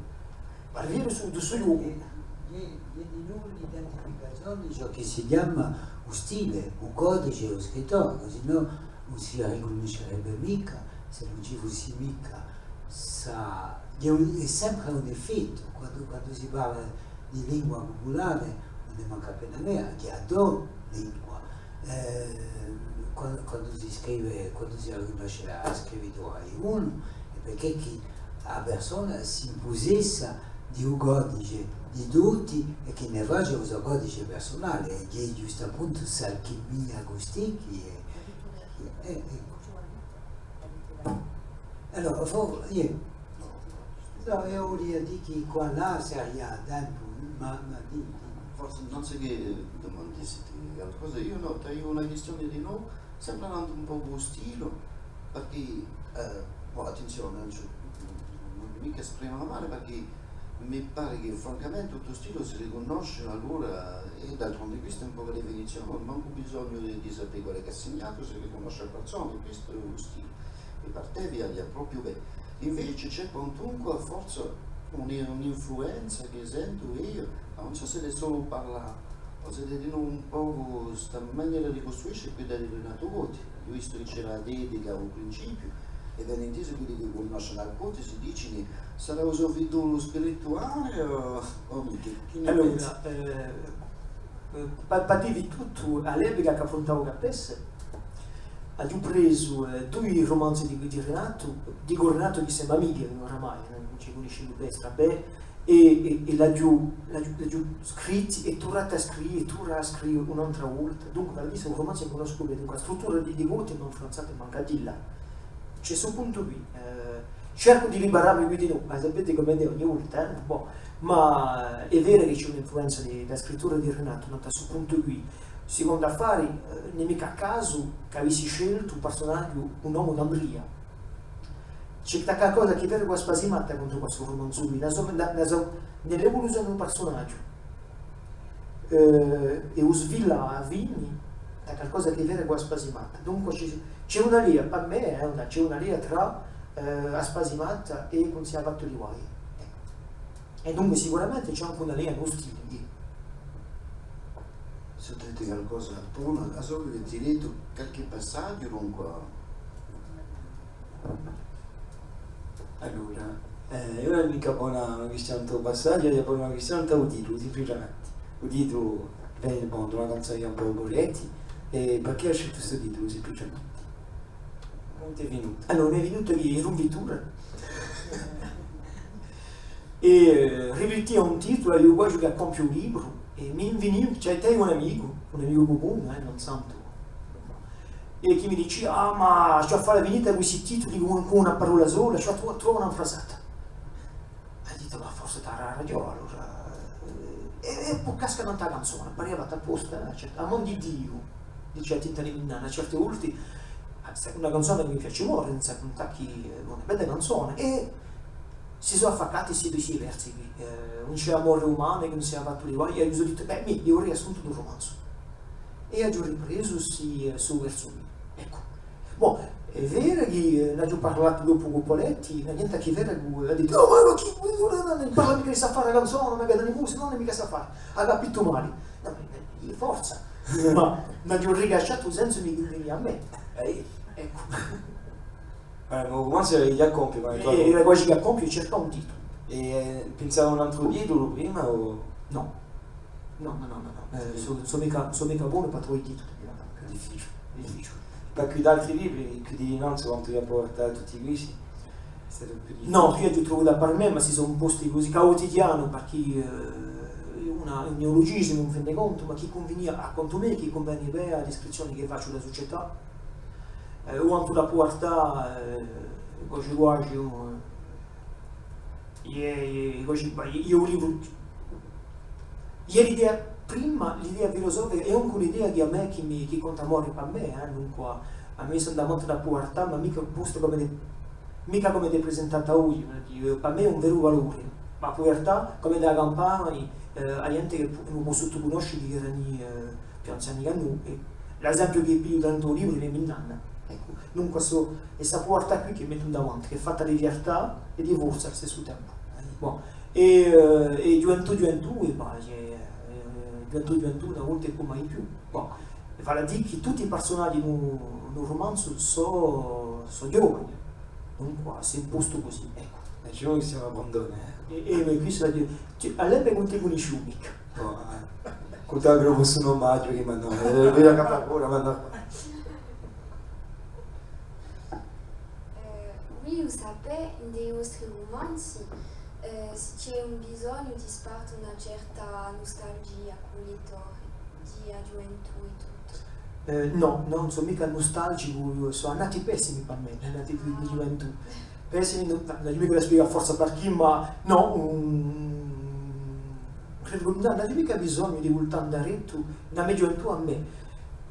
Parlemu di stu, di stu locu. Hè, hè, hè dinò l'identificazione di ciò chì si chjama u stile, u codice di u scrittore, sinnò ùn si ricunniscerebbe micca, s'ellu ùn ci fussi micca sta, hè un, hè sempre un difettu, quandu, quandu si parla di lingua pupulare, ùn hè mancu appena vera, chì hè a to lingua. Eh, quandu, quandu si scrive, quandu si arriva à scrive unu, hè perchè chì a persona s'impusessa di u codice di tutti è chì ne face u so codice persunale, è chì hè ghjustappuntu st'alchimia custì chì hè, chì hè, eccu. Allora, fo-, iè. Nò, eiu vulia dì chì quallà saria tempu, ma, ma dì, dì. Forse ùn sò chì, eh, dumandassi qualcosa, eiu nò, t'aviu una quistione dinò, sempre annantu un pocu à u stilu, perchè, eh, bon, attenzione, ùn ci, ùn, ùn vogliu micca sprima male, perchè mi pare chì francamente u to stilu si ricunnosce, allora, è d'altronde quista hè un pocu a definizione, ùn aghju mancu bisognu di, di sapè quale hè chì hà signatu, si ricunnosce a persona, questu hè u stilu. È per tè viaghja propiu bè. Invece ci hè quantunque forse Un-, un'influenza chì sentu eiu, ma ùn sò s'ellu hè solu parlà, o s'ellu hè dinù un pocu sta manera di custruisce quidda di Rinatu Coti. Aghju vistu chì c'era a dedica à u principiu, è bè intesu, quelli chì cunnoscenu à Coti si dicenu, sarà u so fiddolu spirituale o, o micca? Chì ne pensi? Allora, eh, eh, pà, pà dì vi tuttu, à l'epica chì affruntava Cappesse, aghju presu, eh, dui rumanzi di, di Rinatu, dicu Rinatu chì semu amichi, eh, oramai, eh, ùn ci cunniscimu bè, strabè, è, è, è l'aghju, l'aghju, l'aghju scritti è turrati à scrive, è turrati à scrive un'antra volta. Dunque, vale à dì, sò rumanzi chì cunnoscu bè, dunque, a struttura di, di Coti m'hà influenzatu mancu à dilla. Ci hè stu puntu quì, eh, cercu di libarami quì dinù, ma sapete cum'hè ogni volta, eh? Bon, ma hè vera chì ci hè un'influenza di, di a scrittura di Rinatu, ma da stu puntu quì, sicondu affari, eh, ùn hè micca à casu ch'avissi sceltu un parsunaghju, un omu d'Andria. Ci hè qualcosa chì vede cù a Spasimatta contru à stu rumanzu quì, una so-, una, una so-, nell'evoluzione di un parsunaghju, eh, è u svilà à a fini, hè qualcosa chì vede cù a Spasimatta. Dunque ci, ci hè una leia, pà mè, eh, una, ci hè una leia trà, eh, a Spasimatta è Cun si hà fattu li guai. Eccu. È dunque sicuramente ci hè ancu una leia in u stile, s'è vo dite qualcosa, puru, a so chì ti leghju qualchì passaghju, dunque. Allora, eh, eiu ùn aghju micca à pone una quistione nant'à u passaghju, aghju à pone una quistione nant'à u titulu, simpliciamente. U titulu vene, bon, da una canzona di Ghjuvan Paulu Poletti, è perchè hà sceltu stu titulu, simpliciamente? Cumu t'hè vinutu? Allora, m'hè vinutu chì eru in vittura è, eh, riflittia à un titulu, aviu quasi chì à compie u libru, è mi viniu, ci aviu un amicu, un amicu cumunu, eh, ùn santu, è chì mi dicia: "Ah, ma ci hè à fà a finita cù sti tituli cù, cù una parolla sola, ci hè à tru-, trova una frasata." Aghju dittu: "Ma forse t'hà ragiò, allora." È, è po casca nant'à a canzona, paria fatta apposta, eh, certu, à u mondu di Diu, dice a Tinta di Minnanna, certe volte, eh, una canzona chì mi piace à more, senza cuntà chì, eh, hè una bella canzona, è si sò affaccati sti dui, sti versi quì, eh, ùn ci hè amore umanu chì ùn si hà fattu li guai, è mi sò dittu: "Bè, mi, eiu averei assuntu d'un rumanzu." È aghju ripresu sti, eh, stu versu quì. Eccu. Bon, hè vera chì, eh, n'aghju parlatu dopu cù Poletti, ma niente à chì vede cù, hà dittu: "Oh, ma, ma chì, ùn parla micca di st'affare canzona, ma chì di musica, ùn hè micca st'affare. Hà capitu male." Nò, eh, forza. Ma, ma aghju ricacciatu u sensu di, di, di à mè. Eh, eccu. Eh, ma u rumanzu era quasi chì à compie, ma... Eh, era quasi chì à compie, circa un titulu. È, eh, pensavi à un antru titulu prima o? Nò. Nò, nò, nò, nò, nò. Eh, sò, sò micca, sò micca bonu pà truvà i tituli. Hè difficiule. Hè difficiule. Pà chì d'altri libri, chì di nanzu quandu aghju à purtà tutti questi, hè statu più difficiule. Nò, quì aghju trovu da par mè, ma si sò imposti cusì, caotichjanu, perchè, eh, una, un neologisimu, in fin di contu, ma chì cunvinia, à contu mè, chì cunvene bè à a discrizzione chì facciu di a sucetà. Eh, quandu aghju à purtà, eh, quasi quasi, eh, Iè, iè, cusì, ma iè, iè, u libru, iè, l'idea, prima, l'idea filusofica hè ancu un'idea chì à mè, chì mi, chì conta amore pà mè, eh, dunque, à mè sò andamanti da puvertà, ma micca posta cum'è, micca cum'è presentata oghje, eh, pà mè hè un veru valore, ma puvertà, cum'è da campà, eh, a ghjente chì pu-, ùn possu cunnosce, chì erani, eh, più anziani chè noi, è l'esempiu chì pigliu da u libru hè Minnanna. Eccu, dunque sò, hè sta puvertà quì chì mettu in davanti, chì hè fatta di fiertà è di forza à u stessu tempu. Bon. È, eh, è ghjuventù, ghjuventù, è pace, eh, ghjuventù, ghjuventù, una volta è cum'è mai più. Bon. È vale à dì chì tutti i parsunaghji in u, in u rumanzu sò, sò ghjovani. Dunque, s'hè impostu cusì, eccu. È ci hè un chì si chjama Brandon, eh. È, è, è questu, à l'epica ùn ti cunnisciu micca. Bon, eh. Cuntava ch'ellu fussi un omaghju, chì, ma nò, eh, veru chì hà paura, ma nò. Eh, vuliu sapè, in i vostri rumanzi, eh, s'ellu ci hè un bisognu di sparte una certa nustalgia cù u lettori, di a ghjuventù è tuttu. Eh, nò, nò, ùn sò micca nustalgicu, eiu, sò annati pessimi pà mè, annati di, di ghjuventù. Pessimi, nò, nò, ùn aghju micca da spiegà forza perchè, ma nò, un, credu chì ùn, ùn aghju micca bisognu di vultà indaretu, in a me ghjuventù à mè.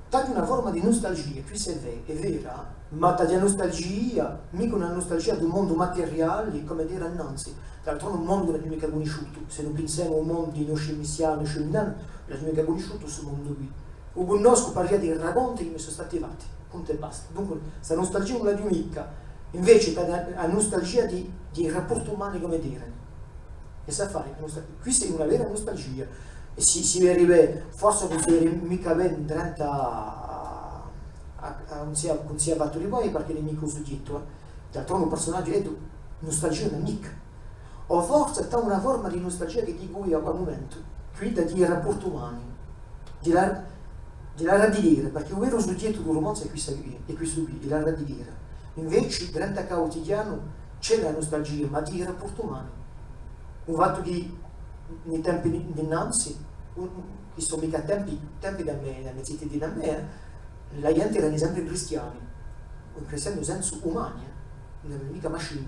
T'aghju una forma di nustalgia, quessa hè ve-, hè vera, ma t'aghju a nustalgia, micca una nustalgia d'un mondu materiale, cum'ellu era innanzi. D'altronde un mondu chì ùn aghju micca cunnisciutu. S'è no pinsemu à u mondu di i nosci missiani, nosci minnanni, ùn aghju micca cunnisciutu stu mondu quì. U cunnoscu par via di i raconti chì mi sò stati fatti, puntu è basta. Dunque, sta nustalgia ùn l'aghju micca. Invece, t'aghju a, a nustalgia di, di i raporti umani cum'ellu erani. È s'hà à fà, questa, questa hè una vera nustalgia. È si, si vede bè, forse ùn si vede micca bè indrentu à, à, à, ùn si hà, ùn si hà fattu di voi, perchè ùn hè micca u sughjettu, eh. D'altronde u persunagiu hè nustalgia ùn hè micca. O forse hè una forma di nustalgia chì dicu eiu à u mumentu, quidda di i rapporti umani, di la, di la radichera, perchè u veru sughjettu di u rumanzu hè quissa quì, hè quissu quì, hè la radichera. Invece, indrentu à u cutidianu, ci hè a nustalgia, ma di i rapporti umani. U fattu chì in i tempi di, d'innanzi, u-, u-, chì sò micca tempi, tempi da mè, da mè ziteddi da mè, eh, a ghjente erani sempri cristiani, u cristianu in u sensu umani, eh, ùn erani micca mascini.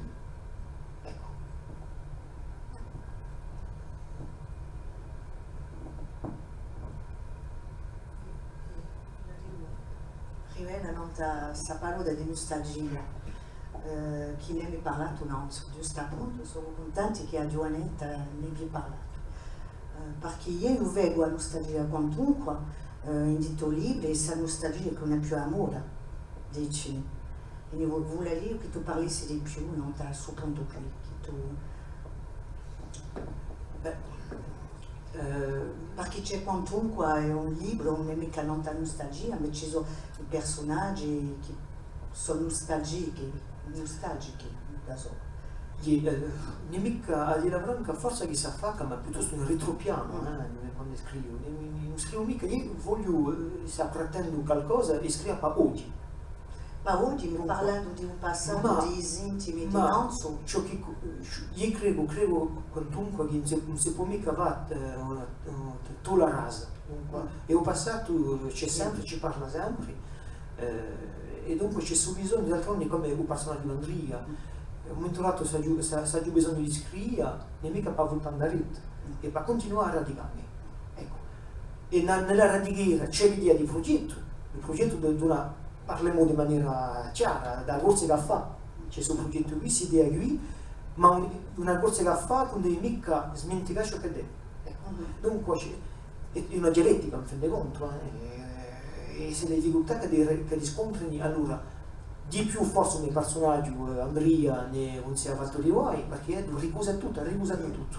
Eccu. Rivene nant'à sta parolla di nustalgia, eh, chì n'emi parlatu nanzu, ghjustappuntu, sò cuntenti chì a ghjuvanetta n'abbia parlatu. Eh, parchì eiu vecu a nustalgia quantunque, eh, in i to libri, è sta nustalgia chì ùn hè più amore, dici. È mi vo-, vuleria chì tù parlassi di più, nò, da stu puntu quì, chì tù, bè, eh, parchì ci hè quantunque, hè un libru, ùn hè micca nant'à a nustalgia, ma ci sò i persunaghji chì sò nustalgichi, nustalgichi, da sò. Iè, eh, ùn hè micca, à dilla franca, forse chì s'affacca, ma piuttostu in ritropianu, eh, quandu scrivu. Ùn, ùn, ùn scrivu micca, eiu vogliu, eh, s'appretendu calcosa, è scrivu pà oghji. Ma oghji, parlendu di u passatu, di i sintimi di nanzu. Ciò chì, eiu credu, credu quantunque chì ùn si, ùn si pò micca fà, eh, una, una, tutta a rasa. Dunque, è u passatu, eh, ci hè sempri, ci parla sempri, eh, è dunque ci hè stu bisognu, d'altronde, cum'è u persunagiu d'Andria, eh, à un mumentu datu s'aghju, s'a-, s'aghju bisognu di scriva, ùn hè micca pà vultà indaretu, hè pà cuntinuà à radicà mi. Eccu. È na-, in a radichera ci hè l'idea di prughjettu, u prughjettu di, d'una, parlemu di manera chjara, di a Corsica chì fà, ci hè stu prughjettu quì, st'idea quì, ma un-, una Corsica chì fà, ùn deve micca smenticà ciò ch'edda hè. Eccu. Dunque, ci hè, hè, hè una dialettica, in fin di contu, eh, è, è ci hè e difficultà chì, chì riscontrani, allora, di più forse un persunagiu, eh, Andria, ùn si hà fattu di guai, parchì, eh, ricusa tuttu, ricusa tuttu,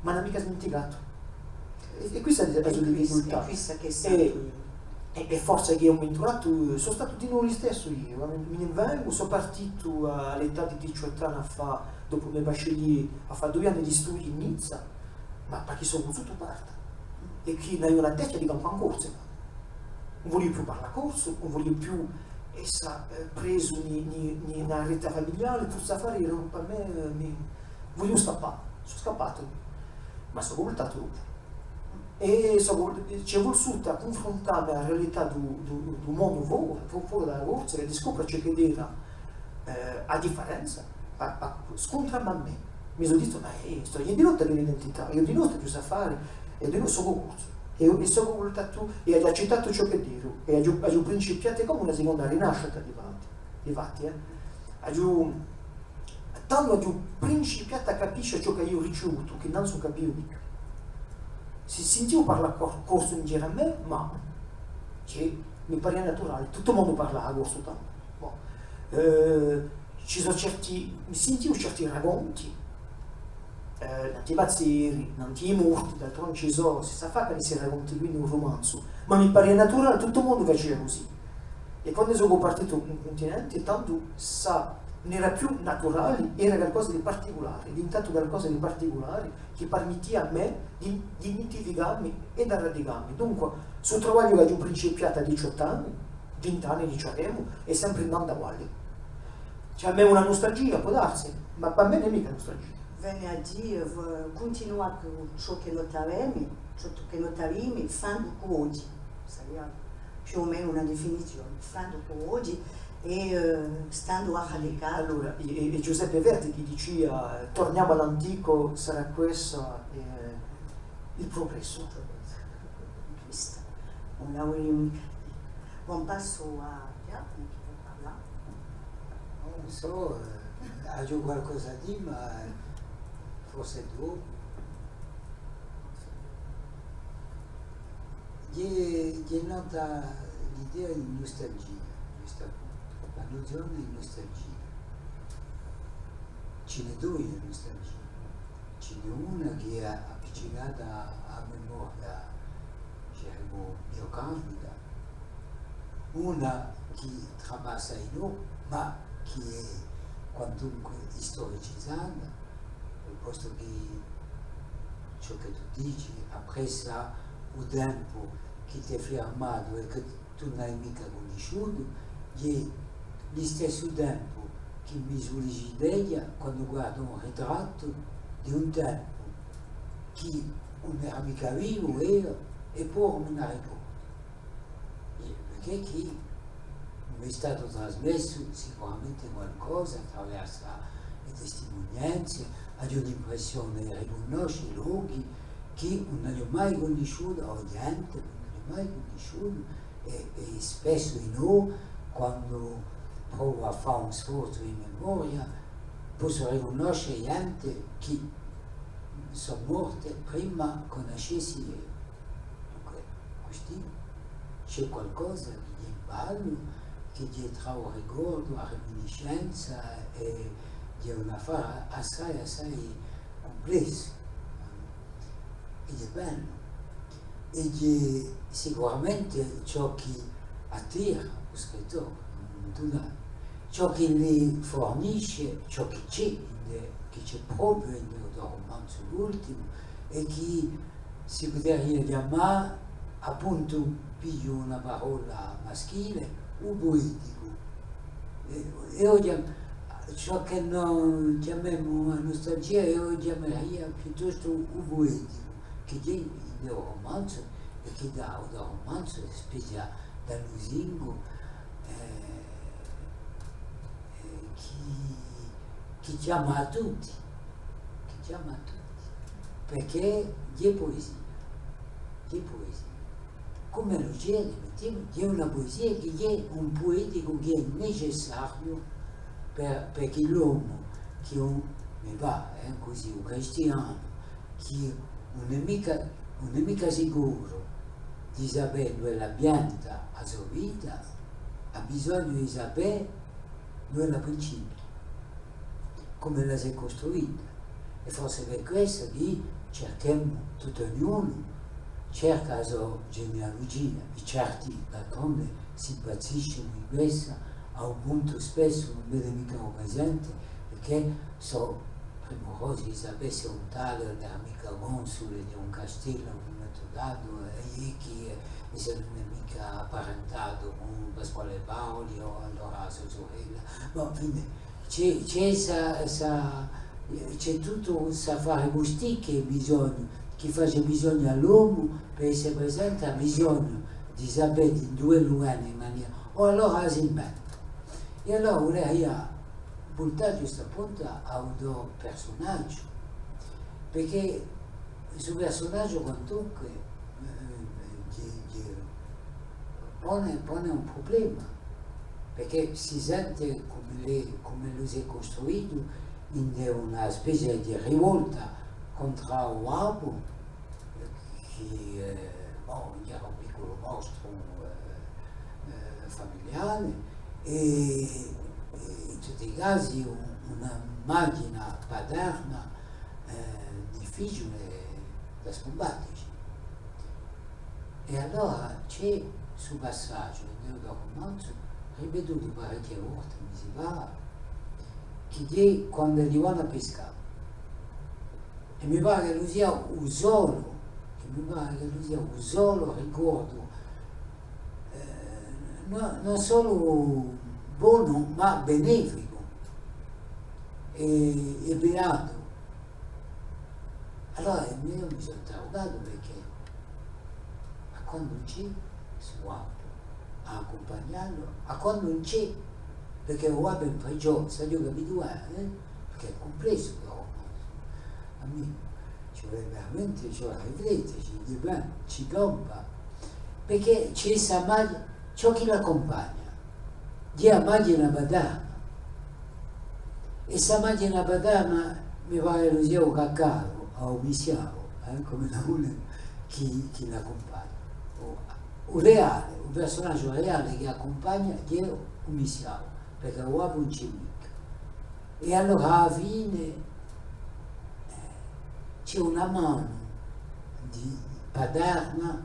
ma ùn hà micca smenticatu. È, è quista hè a so difficultà. È quista chì hè, è, è forse chì à un mumentu datu, eh, sò statu dinù listessu eiu, eh, mi, mi ne vengu, sò partitu à l'età di diciottu anni à fà, dopu mi bachellier, à fà dui anni di studii in Nizza, ma parchì sò vulsutu parta. È chì n'aviu una techja di campà in Corsica. Ùn vuliu più parlà corsu, ùn vuliu più essa, eh, presu in, in, in una retta famigliare, tutti st'affari eranu pà mè, eh, mi, vuliu scappà, sò scappatu, ma sò vultatu dopu. È sò vul-, ci hè vulsutu à cunfruntà mi à a realità di u, di u, di u mondu fo-, fo-, fora da a Corsica, è di scopre ciò ch'edda era, eh, a differenza, pà, pà scuntrà mi à mè. Mi sò dittu, ma, eh, stò eiu dinò di l'identità, eiu dinò stò ghjust'affari, è dinò sò corsu. È eiu, è sò vultatu, è aghju accittatu ciò ch'edda eru, è aghju, aghju principiatu, hè cum'è una seconda rinascita, difatti, difatti, eh. Aghju, tandu aghju principiatu à capisce ciò ch'aghju ricevutu, chì nanzu ùn capiu micca. Si sintiu parlà cor-, corsu in giru à mè, ma, cioè, mi paria naturale, tuttu u mondu parlava corsu tandu. Bon. Eh, ci sò certi, mi sintiu certi raconti, eh, nantu à i pazzeri, nantu à i morti, d'altronde ci sò, si sà fà chì sti raconti quì in u rumanzu, ma mi paria naturale, tuttu u mondu facia cusì. È quandu sò partitu in cuntinenti, tandu s'hà, ùn era più naturale, era calcosa di particulare, hè diventatu calcosa di particulare, chì parmittia à mè di, di identificà mi è d'arradicà mi. Dunque, stu travagliu ch'aghju principiatu à diciottu anni, vint'anni, dicemu, hè sempri in andu avali. Cioè, à mè hè una nustalgia, pò darsi, ma pà mè ùn hè micca nustalgia. Vene à dì, eh, v-, cuntinuà cù ciò chì no t'avemi, ciò chì no t'avemi, fandu cù oghji, saria più o menu una definizione, fandu cù oghji è, eh, standu arradicatu. Allora, hè, hè, hè Giuseppe Verdi chì dicia, "Torniamo all'antico, sarà questo, eh, il progresso." Questa, ùn la vuliu micca dì. Bon, passu à Ghjacumu chì vole parlà. Ùn sò, eh, aghju qualcosa à dì, ma, eh, forse dopu. Ghjè, ghjè nata l'idea di nustalgia, ghjustappuntu, a nuzione di nustalgia. Ci n'hè duie di nustalgia. Ci Una chì hè appiccicata à a memoria, dicemu, miocardica, una chì trapassa in noi, ma chì hè quantunque istoricizata, postu chì ciò chì tù dici appressa u tempu chì t'hè firmatu è chì tù ùn hai micca cunnisciutu, hè listessu tempu chì mi sullicitea quandu guardu un ritrattu di un tempu chì ùn era micca vivu eiu, è po mi n'arricordu. È perchè chì m'hè statu trasmessu sicuramente qualcosa attraversu e testimunianze, aghju l'impressione di ricunnosce lochi chì ùn aghju mai cunnisciutu, o ghjente chì ùn aghju mai cunnisciutu, è, è spessu dinò, quandu provu à fà un sforzu di memoria, possu ricunnosce ghjente chì sò morte prima ch'o nascessi eiu. Dunque, custì ci hè qualcosa chì hè in ballu, chì hè trà u ricordu, a reminiscenza, è hè un affare assai, assai cumplessu. È hè bellu. È hè sicuramente ciò chì attira u scrittore, ind'u casu, ciò chì li furnisce, ciò chì ci hè, ind'è, chì ci hè propiu ind'u to rumanzu ultimu, è chì si puderia chjamà, appuntu, pigliu una parolla maschile, u pueticu. È, è oghje, ciò chì no chjamemu a nustalgia, eiu chjameria piuttostu u pueticu, chì hè ind'u rumanzu, è chì dà à u rumanzu, spezia da lusingu, eh, eh, chì, chì chjama à tutti, chì chjama à tutti, perchè hè puesia, hè puesia. Cum'è u cielu, mettimu, hè una puesia chì hè un pueticu chì hè necessariu per, per chì l'omu, chì ùn, mi pare, eh, cusì, u cristianu, chì ùn hè micca, ùn hè micca sicuru di sapè induve l'hà pianta a so vita, hà bisognu di sapè induve l'hà principiu, cum'ella s'hè custruita. È forse per quessa chì circhemu, tuttu ognunu cerca a so genealugia, è certi d'altronde s'impazziscenu di quessa, à un puntu spessu ùn vede micca u presente, perchè sò premurosi di sapè s'è un tale ùn era micca consule di un castellu, cum'è tù datu, è chì, eh, è s'ellu ùn hè micca apparentatu cù Pasquale Paoli o allora a so surella. Bon, infine, ci hè, ci hè sta, sta, eh, ci hè tuttu st'affare custì chì hè bisognu, chì face bisognu à l'omu per esse presente, hà bisognu di sapè di induve ellu vene in manera, o allora s'inventa. È allora vuleria vultà ghjustappuntu à u to persunagiu, perchè stu persunagiu quantunque, eh, chì, chì pone, pone un prublema, perchè si sente cum'ellu, cum'ellu s'hè custruitu ind'una spezia di rivolta contr'à u babbu, chì, eh, bon, era un picculu mostru, eh, eh, familiare, è, è in tutti i casi un, una maghjina paterna, eh, difficiule da scumbatteci. È allora ci hè stu passaghju in u to rumanzu, ripetutu parechje volte, mi si pare, chì hè quand'elli vanu à piscà. È mi pare ch'ellu sia u solu, è mi pare ch'ellu sia u solu ricordu, eh, no, ùn solu bonu, ma beneficu è, è beatu. Allora, eiu mi sò interrugatu, perchè à quandu ùn ci hè stu babbu à accumpagnallu, à quandu ùn ci hè, perchè u babbu hè in prigiò, s'aghju capitu, eh? Perchè hè cumplessu, però, à mè ci vole veramente, ci vole à riflette, ci, di bè, ci tomba, perchè ci hè sta maghj-, ciò chì l'accumpagna, hè a maghjina paterna. È sta maghjina paterna mi pare ch'ellu sia u caccaru, o u missiavu, eh, cum'è ùn hè chì, chì l'accumpagna. U, u reale, u persunagiu reale chì accumpagna hè u missiavu, perchè u babbu ùn ci hè micca. È allora à a fine, eh, Ci hè una manu di paterna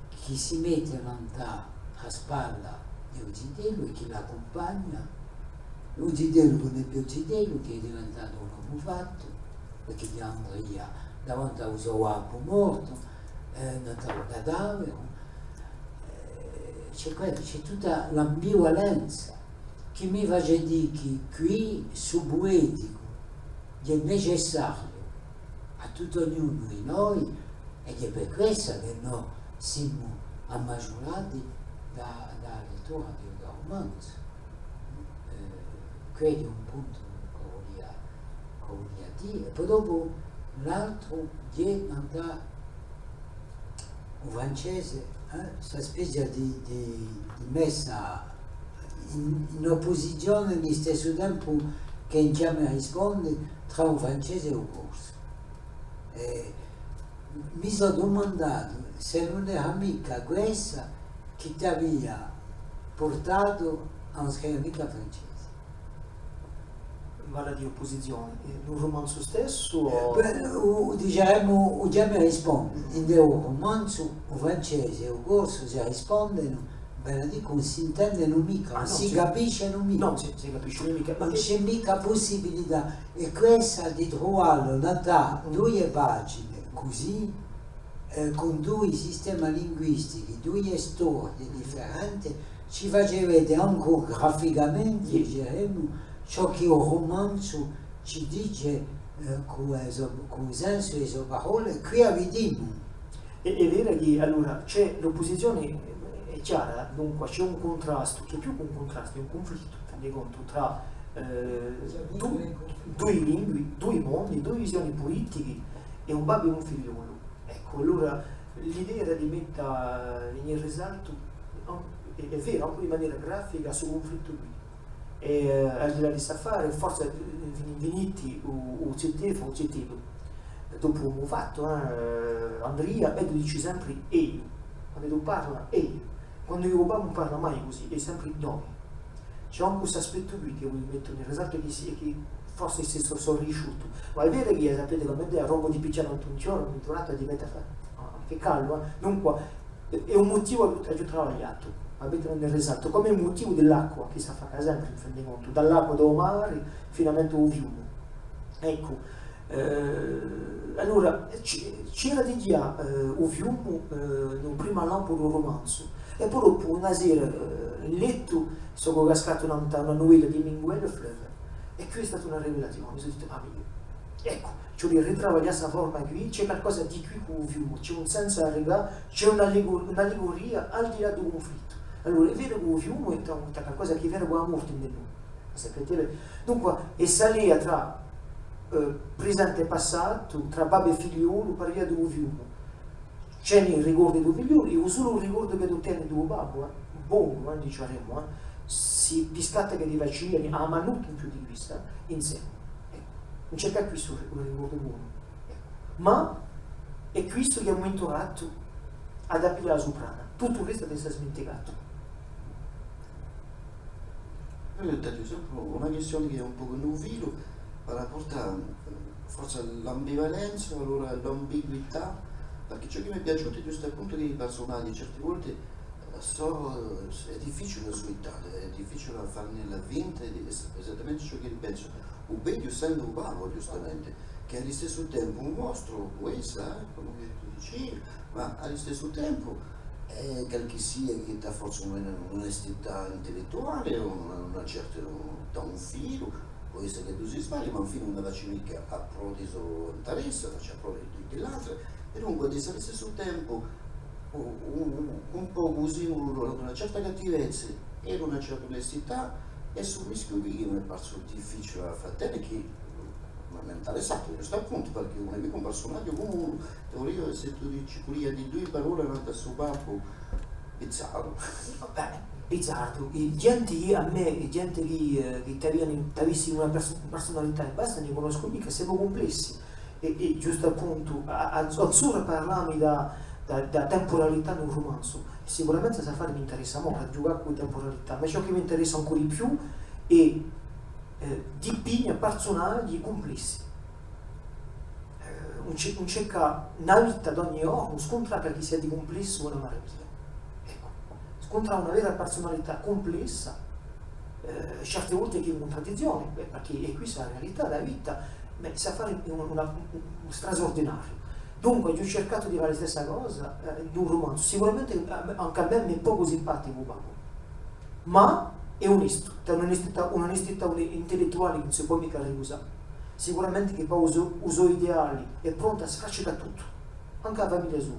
chì si mette nant'à a spalla di u zitellu è chì l'accumpagna, u zitellu chì ùn hè più zitellu, chì hè diventatu un omu fattu, perchè ghjè in Ungheria, davanti à u so babbu mortu, eh, nant'à u cadaveru, eh, ci hè que-, ci hè tutta l'ambivalenza chì mi face dì chì quì, ssu pueticu, ghjè necessariu à tuttu ognunu di noi, è ghjè per quessa chì no simu ammaciulati da, da a lettura di u rumanzu. Eh, quessu hè un puntu ch'o vulia, ch'o vulia dì. È po dopu l'altru, ghjè nant'à u francese, eh, sta spezia di, di, di messa in, in oppusizione, in listessu tempu chì in Chjama è risponde, trà u francese è u corsu. È mi sò dumandatu s'ella ùn era micca quessa chì t'avia purtatu à ùn scrive micca francese. Vale à dì oppusizione, eh, in u rumanzu stessu o... Eh, bè, u, u, dicemu, u Chjama è risponde, in u rumanzu, u francese è u corsu si rispondenu, vale à dì chì ùn s'intendenu micca, ùn si capiscenu micca. Nò, si, si capiscenu micca, ma ùn ci hè micca pussibilità, è quessa di truvallu nant'à duie pagine cusì, eh, cun dui sistemi linguistichi, duie storie differente, ci face vede ancu graficamente, diceremu, ciò chì u rumanzu ci dice, eh, cù e so, cù u sensu di e so parolle, quì a vidimu. Hè, hè vera chì, allora, ci hè l'oppusizione, eh, hè chjara, dunque, ci hè un cuntrastu, chì hè più chè un cuntrastu, hè un cunflittu, in fin di contu, trà, eh, du-, dui lingui, dui mondi, dui visioni pulitichi, è un babbu è un figliolu. Eccu, allora l'idea era di metta in risaltu, hè, hè vera, ancu di manera grafica, stu cunflittu quì. È, eh, al di là di st'affare, forse, eh, vi-, vi dite u, u zitellu, u zitellu. Dopu u fattu, eh, Andria, è tù dici sempri eiu. Quandu tù parli, eiu. Quandu eiu parlu, ùn parlu mai cusì, hè sempri noi. Ci hè ancu st'aspettu quì chì vogliu mette in risaltu, chì si, chì forse si sò, sò riesciutu. Ma hè vera chì, sapete, com'ella hè, a roba di pichjà nant'à un chjoru, mi trovate di mette à fà, à, à ficallu, eh. Dunque, hè, hè un mutivu chì aghju travagliatu, à mette in risaltu, cum'è u mutivu di l'acqua, chì s'affacca sempri, in fin di contu, da l'acqua di u mare, finalmente à u fiumu. Eccu, eh, allora, ci, c'era dighjà, eh, u fiumu, eh, in u primu lampu di u rumanzu, è po dopu una sera, eh, in lettu, sò cascatu nant'à una nuvella di Hemingway, Le Fleuve. È quì hè stata una rivelazione, mi sò dittu, ah, mì, eccu, ci vole à ritravaglià sta forma quì, ci hè qualcosa di quì cù u fiumu, ci hè un sensu à arricà, ci hè un'alligu-, un'allicuria al di là di u cunflittu. Allora, hè vera chì u fiumu hè un, un qualcosa chì hè vera chì hà mortu in noi, sapete bè. Dunque, hè sta lea trà, eh, presente è passatu, trà babbu è figliolu, par via di u fiumu. Ci hè u ricordu di u figliolu, è u solu ricordu chì tù teni di u babbu, eh, bonu, eh, diceremu, eh, si piscate chì ti faciani, à a manuta in più di quissa, inseme. Eccu. Ùn ci hè chè quessu ri-, un ricordu bonu. Eccu. Ma hè questu chì hà mumentatu à piglià a suprana. Tuttu u restu s'hè sminticatu. Eiu t'aghju sempri una quistione chì hè un pocu in u filu, par rapportu à, eh, forse l'ambivalenza, allora l'ambiguità, perchè ciò chì m'hè piaciutu hè ghjustu appuntu chì i parsunaghji certe volte, eh, sò, eh, hè difficiule à suità, hè difficiule à farne la finta, è hè esattamente ciò chì pensu. U veghju, essendu u babbu, ghjustamente, chì hè à listessu tempu un mostru, quessa, eh, cum'è chì tù dici, ma à listessu tempu, eh, qualchissia chì t'hà forse una, un'onestità intellettuale, una, una certa, un, t'hà un filu, pò esse chì tù si sbagli, ma infine ùn la faci micca à prò di so interessu, la faci à prò di, di, di l'altri, è dunque, à listessu tempu, u-, u-, un pocu u simbulu d'una certa cattivezza è d'una certa onestità, è stu mischiu quì chì m'hè parsu difficiule à fà tene, chì m'hà interessatu, ghjustu appuntu, perchè ùn hè micca un parsunaghju cumunu, è vulia, s'è tù dici, vulia dì dui parolle nant'à stu babbu bizzarru. Bè, bizzarru. I ghjenti chì, à mè, i ghjenti chì, eh, chì t'aviani, t'avissi una persu-, persunalità è basta, ùn ni cunnoscu micca, semu cumplessi. È, è ghjustu appuntu, à, à, à, azzora parlami da, da, da tempuralità in u rumanzu, è sicuramente st'affare m'interessa, ma à ghjucà cù a tempuralità, ma ciò chì m'interessa ancu di più hè, eh, di piglià parsunaghji cumplessi. Eh, Ùn ci, ùn ci hè chè una vita d'ogni ghjornu, scuntrà qualchissia di cumplessu cù una malattia. Eccu, scuntrà una vera persunalità cumplessa, eh, certe volte chì hè in cuntradizzione, bè, perchè hè quessa a realità di a vita, ma s'hà à fà un, una, un, un strasurdinariu. Dunque, aghju circatu di fà a stessa cosa, eh, in un rumanzu. Sicuramente, eh, ancu à mè m'hè pocu simpaticu, babbu. Ma hè onestu, t'hà un'onestità, un'onestità intellettuale chì ùn si pò micca ricusà. Sicuramente chì pò u so, u so ideale hè prontu à sfracelà tuttu, ancu a famiglia sua.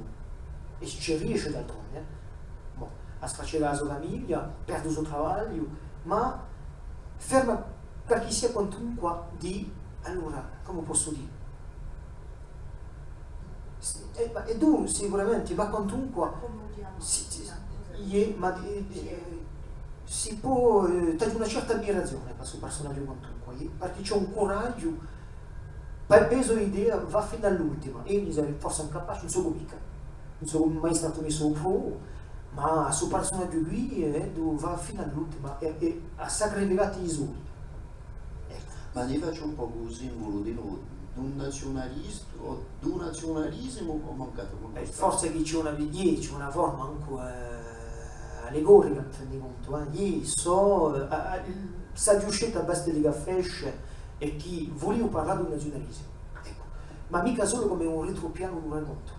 È ci riesce d'altronde, eh. Bon, à sfracelà a so famiglia, perde u so travagliu, ma ferma qualchissia quantunque di, allora, cumu possu dì? Sì, eh, ma hè duru sicuramente, ma quantunque si, si, iè, ma, eh, eh, si pò, eh, t'aghju una certa ammirazione per stu persunagiu quantunque, iè, perchè ci hè un curaghju, per pesu d'idea, và finu à l'ultima, è eiu ne sarei forse incapace, ùn sò micca, ùn sò mai statu messu à prova, ma stu persunagiu quì, eh, va finu à l'ultima, è, è hà sacrificatu i soi. Eccu. Ma ne facciu un pocu u simbulu di, d'un naziunalistu, o d'un naziunalisimu, o mancatu? Eh, forse chì ci hè una, iè, ci hè una forma ancu, eh, allegorica, mi rendi contu, eh. Iè, sò, eh, a, a, s'aghju sceltu a Bastelica Fesch, hè chì vuliu parlà d'un naziunalisimu. Eccu. Ma micca solu cum'è un ritropianu d'un racontu.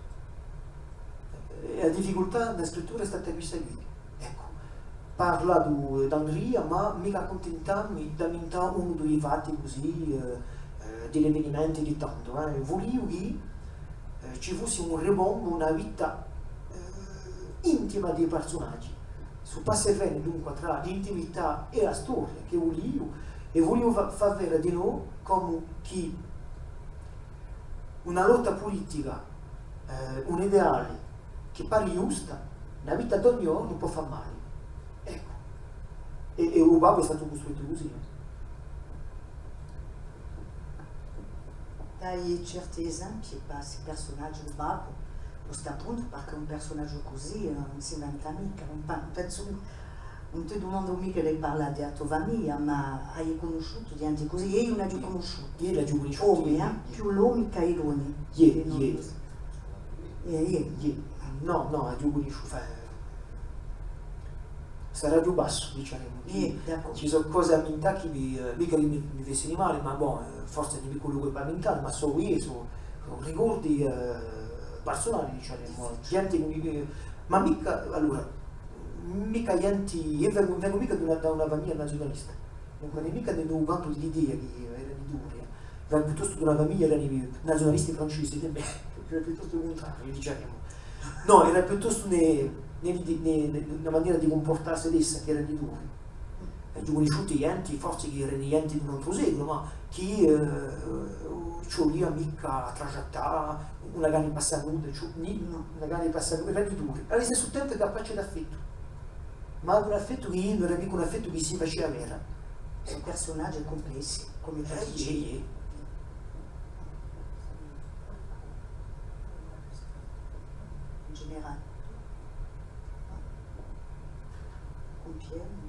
È a difficultà di a scrittura hè stata quissa quì. Eccu, parla di, d'Andria, ma micca accuntintami d'ammentà unu di i fatti cusì, eh, eh, di l'evenimenti di tandu, eh. Vuliu chì, eh, ci fussi un ribombu, una vita, eh, intima di i persunaghji. Stu passa è veni, dunque, trà l'intimità è a storia chì vuliu, è vuliu fà, fà veda dinò cumu chì una lotta pulitica, eh, un ideale chì pari ghjusta, una vita d'ogni ghjornu pò fà mali. Eccu. È, è u babbu hè statu custruitu cusì, eh. Dai certi esempii pà sti persunaghji, u babbu, ghjustu appuntu, perchè un persunagiu cusì, eh, ùn s'inventa micca, ùn pa-, ùn pensu micca. Ùn ti dumandu micca di parlà di a to famiglia, ma ai cunnisciutu ghjenti cusì? Eiu n'aghju cunnisciutu. Eiu l'aghju cunnisciutu. Omi, eh? Più l'omi chè i donni. Iè, iè. Iè, iè. Iè. Nò, nò, aghju cunnisciutu, fà, saraghju bassu, dicemu. Iè, d'accordu. Ci sò cose à ammentà chì mi, eh, micca chì mi, mi fessi mali, ma bon, eh, forse ùn hè micca u locu pà ammentà, ma sò, iè, sò, sò ricordi, eh, persunali, dicemu. Ghjenti chì mi, eh, ma micca, allora, micca ghjenti, eiu vengu, vengu micca da una, da una famiglia naziunalista, ùn vengu micca da u cantu di l'idea chì era di duri, eh. Vengu piuttostu da una famiglia, erani naziunalisti francesi, era piuttostu u cuntrariu, dicemu. Nò, era piuttostu ne, ne, ne, ne, una manera di cumpurtassi d'essa chì era di duri. Aghju cunnisciutu ghjenti, forse chì erani ghjenti d'un antru seculu, ma chì, eh, ci vulia micca à trattattà, una gana di passà nuda, ci, ni-, una gana di passà nuda, era di duri. À listessu tempu capace d'affettu. Ma d'un affettu chì ùn era micca un affettu chì si facia avere. Sò persunaghji cumplessi, cum'è tù dici. Eh, iè, iè. In generale. Cumpiemu.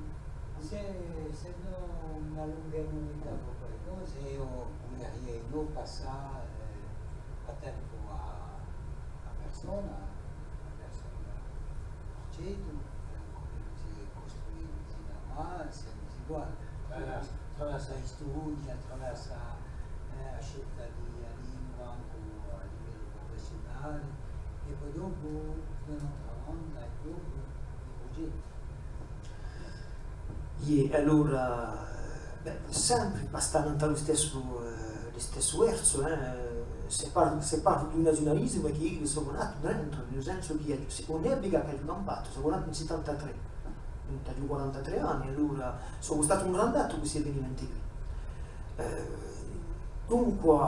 Sè, sè no ùn allungemu micca troppu e cose, eiu vulariu passà, eh, à tempu à, à persona, à persona, eccetera, eh, cumu si custruisce, ma semu uguali. Attraversu, attraversu a storia, attraversu, eh, a scelta di a lingua, ancu à livellu prufessiunale, è po dopu, da un'altra banda, è dopu i prugetti. Iè, allora, bè, sempri pà stà nant'à u listessu, eh, u listessu versu, eh, s'è parlu, s'è parlu di un naziunalisimu, hè chì eiu sò natu drentu, in u sensu chì ùn hè micca ch'aghju campatu, sò natu in settantatrè, dunque aghju quarantatrè anni, allora sò statu ingrandatu cù sti evenimenti quì. Eh, dunque,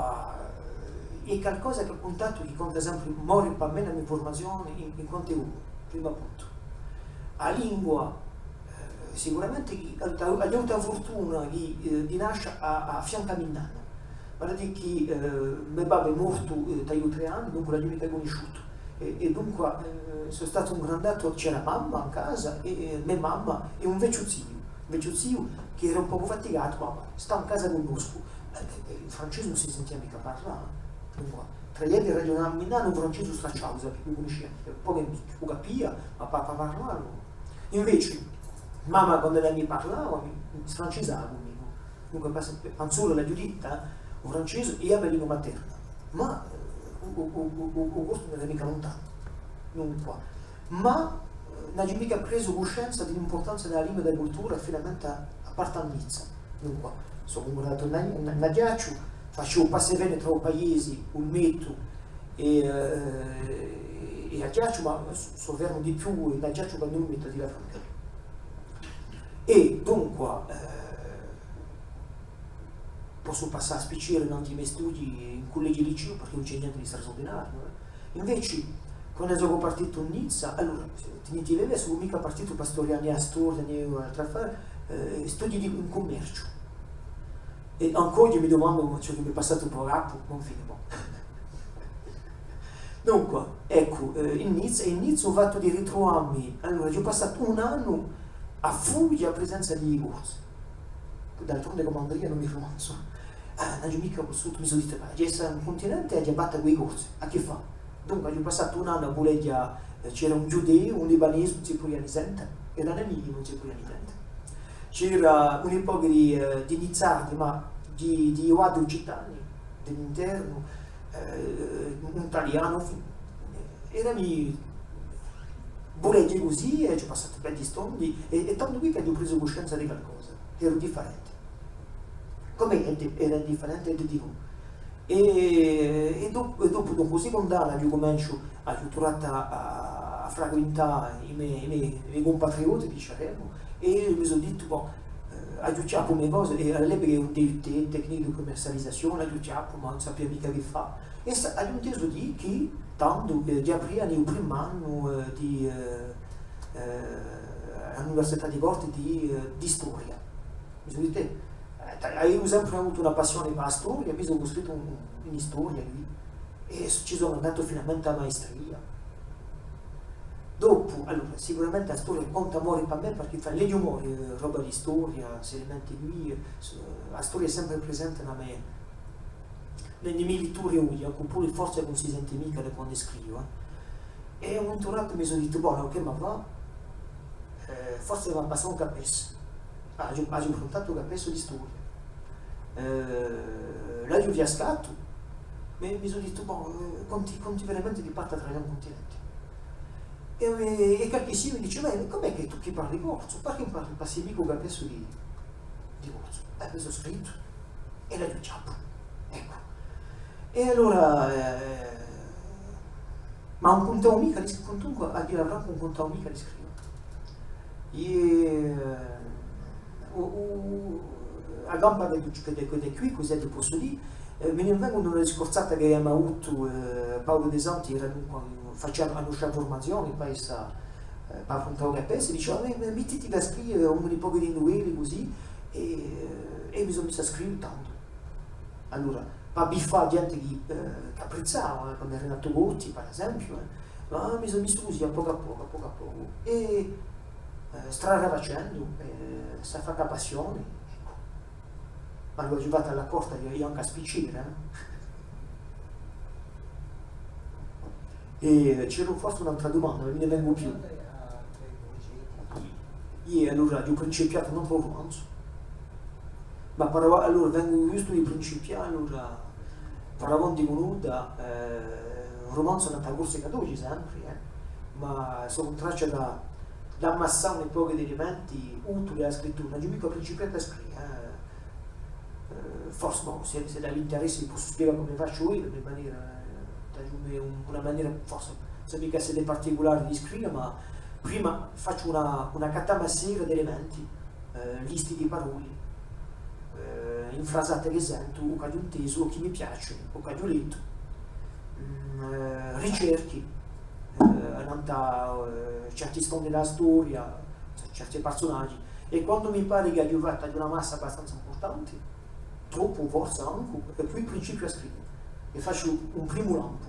eh, hè calcosa chì hà cuntatu, chì conta sempri, mori pà mè, a me furmazione in, in quant'è omu, primu puntu. A lingua, eh, sicuramente chì, aghju avutu a furtuna chì, eh, di nascia à, à fiancu à Minnannu. Vale à dì chì, eh, me babbu hè mortu, eh, t'aghju trè anni, dunque l'aghju micca cunnisciutu. È, è dunque, eh, sò statu ingrandatu, c'era mamma in casa, è, è me mamma, è un vechju ziu, un vechju ziu chì era un pocu fatigatu, ma stava in casa cù noscu. Eh, eh, eh, in francese ùn si sentia micca parlà. Dunque, trà eddi ragiunavami in un francesu stracciatu, sapete, u cunniscia, pocu è micca, u capia, ma pà, pà parlà, nò. Invece, mamma quandu ella mi parlava, mi, mi sfrancesava cù mè, nò? Dunque, pà, pà, panzu l'aghju ditta, eh, u francesu hè a me lingua materna, ma, eh, u, u, u, u, u corsu ùn era micca luntanu, dunque. Ma, eh, ùn aghju micca presu cuscenza di l'impurtanza di a lingua è di a cultura, finalmente à, à parte à Nizza. Dunque, sò cumunatu in, in, in Aiacciu, faciu u passa è vene trà u paesi, u Olmetu è, eh, è Aiacciu, ma s-, sò fermu di più in Aiacciu quandu u Olmetu, à dì la franca. È dunque, eh, possu passà à spicceri nantu à i me studii in cullegiu è liceu, perchè ùn ci hè nienti di straordinariu, eh. Invece, quandu sò partitu in Nizza, allora, tenite bè, sò micca partitu pà studià nè a storia, nè altra affari, eh, studii di, in cummerciu. È ancu oghje mi dumandu ciò chì m'hè passatu pà u capu, ma infine, bon. Dunque, eccu, eh, in Nizza, in Nizza u fattu di ritruvammi, allora, aghju passatu un annu à fughja a presenza di i Corsi. D'altronde, cum'è Andria, ùn mi ricordu. Ah, ùn aghju micca cussutu, mi sò dittu, ma aghju da esse in un cuntinente è aghju da batte cù i Corsi, à chì fà? Dunque, aghju passatu un annu à buleghjà, eh, c'era un ghjudeu, un libanesu, ùn si pudia micca sente, era nemicu, ùn si pudia micca sente. C'era un pocu di, eh, di nizzardi, ma di, di i vaddi occitani, di l'internu, eh, un talianu, fin-, era mi buleghji cusì, è ci aghju passatu beddi stondi, è, è tandu quì ch'aghju presu cuscenza di calcosa, eru differenti. Cum'è era differenti di, di noi. È, è dopu, è dopu, dunque, u sicondu annu aghju cumenciu, aghju turnatu à, à, à frequintà i me, i me, i me cumpatrioti, diceremu, è mi sò dittu, bò, eh, aghju chjappu e me cose, è à l'epica era un D U T, tecniche di cummercializazione, aghju chjappu, ma ùn sapia micca chì fà. È s-, aghju intesu dì chì tandu, eh, apriani u primu annu, eh, di, eh, eh, à l'Università di Corti di, eh, di storia. Mi sò dittu, eh, aghju sempre avutu una passione per a storia, mi sò cuscrittu in, in storia quì, è s-, ci sò andatu finalmente à a maestria. Dopu, allora, sicuramente a storia conta mori per mè, perchè fà, leghju mori, eh, roba di storia, sti elementi quì, eh, s-, a storia hè sempre presente in a me, ne, ne me litture oghje, ancu puru forse ùn si sente micca da quandu scrivu, eh. È à un mumentu datu mi sò dittu, bò, chì m'hà da fà? Eh, forse m'hà da passà un CAPES. Aghju, aghju affruntatu u CAPES di storia. Eh, l'aghju fiascatu, ma mi sò dittu, bò, eh, conti, conti veramente di parte à trà i cuntinenti. È, è, è qualchissia mi dice, ma cum'hè chì tù chì parli corsu? Perchè ùn parli, passi micca u CAPES di, di corsu? Eh, mi sò scrittu è l'aghju chjappu. Eccu. È allora, eh, ma ùn cuntava micca di sc-, quantunque, à dilla franca, ùn cuntava micca di scrive. È, eh, u, u, a gamba chì, chì, chì, chì quì, cusì ti possu dì, eh, mi ne vengu d'una discursata chì avemu avutu, eh, Paulu Desanti, era dunque, facia a nostra furmazione, poi essa, eh, pà affruntà u CAPES, diceva, "Eh, eh, mittiti à scrive un, un pocu di nuvelle cusì", è, eh, è mi sò missu à scrive tandu. Allora, pà biffà ghjente chì, eh, chì apprezzava, eh, cum'è Renatu Corti, per esempiu, eh, ma mi sò missu cusì, à pocu à pocu, à pocu à pocu. È, eh, strada facendu, eh, s'hà fattu a passione, eccu. Ma l'aghju fattu à l'accorta, eiu, eiu ancu à spicceri, eh. È c'era forse un'altra dumanda, ùn mi ne vengu più. Eiu, allora, aghju principiatu un altru rumanzu. Ma però, allora, vengu ghjustu di principià, allora, Paravon di Cunodda, eh, un rumanzu natu à Corsica d'oghje, sempri, eh, ma sò in traccia da, d'ammassà un pocu d'elementi utili à a scrittura, ùn aghju micca principiatu à scrive, eh. Eh, forse, bò, s'è, s'è da l'interessu, possu spiegà cumu facciu eiu, di manera, eh, da un, una manera, forse, ùn sò micca s'edda hè particulare di scrive, ma prima facciu una, una catamassera d'elementi, eh, listi di paroli, eh, infrasate chì sentu, o ch'aghju intesu, o chì mi piacenu, o ch'aghju lettu, mm, eh, ricerchi, eh, annant'à, eh, certi stondi di a storia, certi parsunaghji, è quandu mi pari chì aghju fattu, aghju una massa abbastanza impurtante, troppu forse ancu, è poi principiu à scrive. È facciu un primu lampu.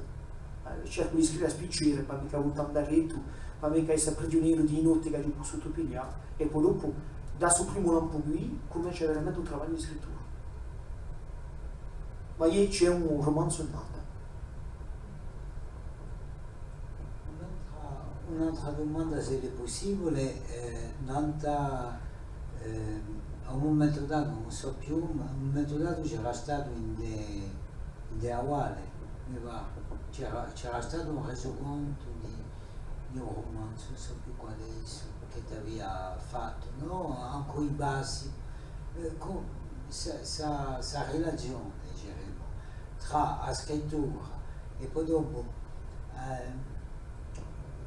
Eh, cercu di scrive à spicceri, pà micca vultà in daretu, pà micca esse prigiuneru di i noti ch'aghju pussutu piglià, è po dopu, da stu primu lampu quì, cumencia veramente u travagliu di scrittura. Ma eiu ci hè un rumanzu in banda. Un'altra dumanda, s'ellu hè pussibule, eh, nant'à, eh, à un mumentu datu, ùn sò più, ma à un mumentu datu c'era statu in de, in de A Valle, mi pare, c'era, c'era statu un resucontu di, di un rumanzu, ùn sò più quale hè issu, chì t'avia fattu, nò? Ancu i passi, eh, cù sta, sta, sta rilazione, dicemu, trà a scrittura è po dopu, eh,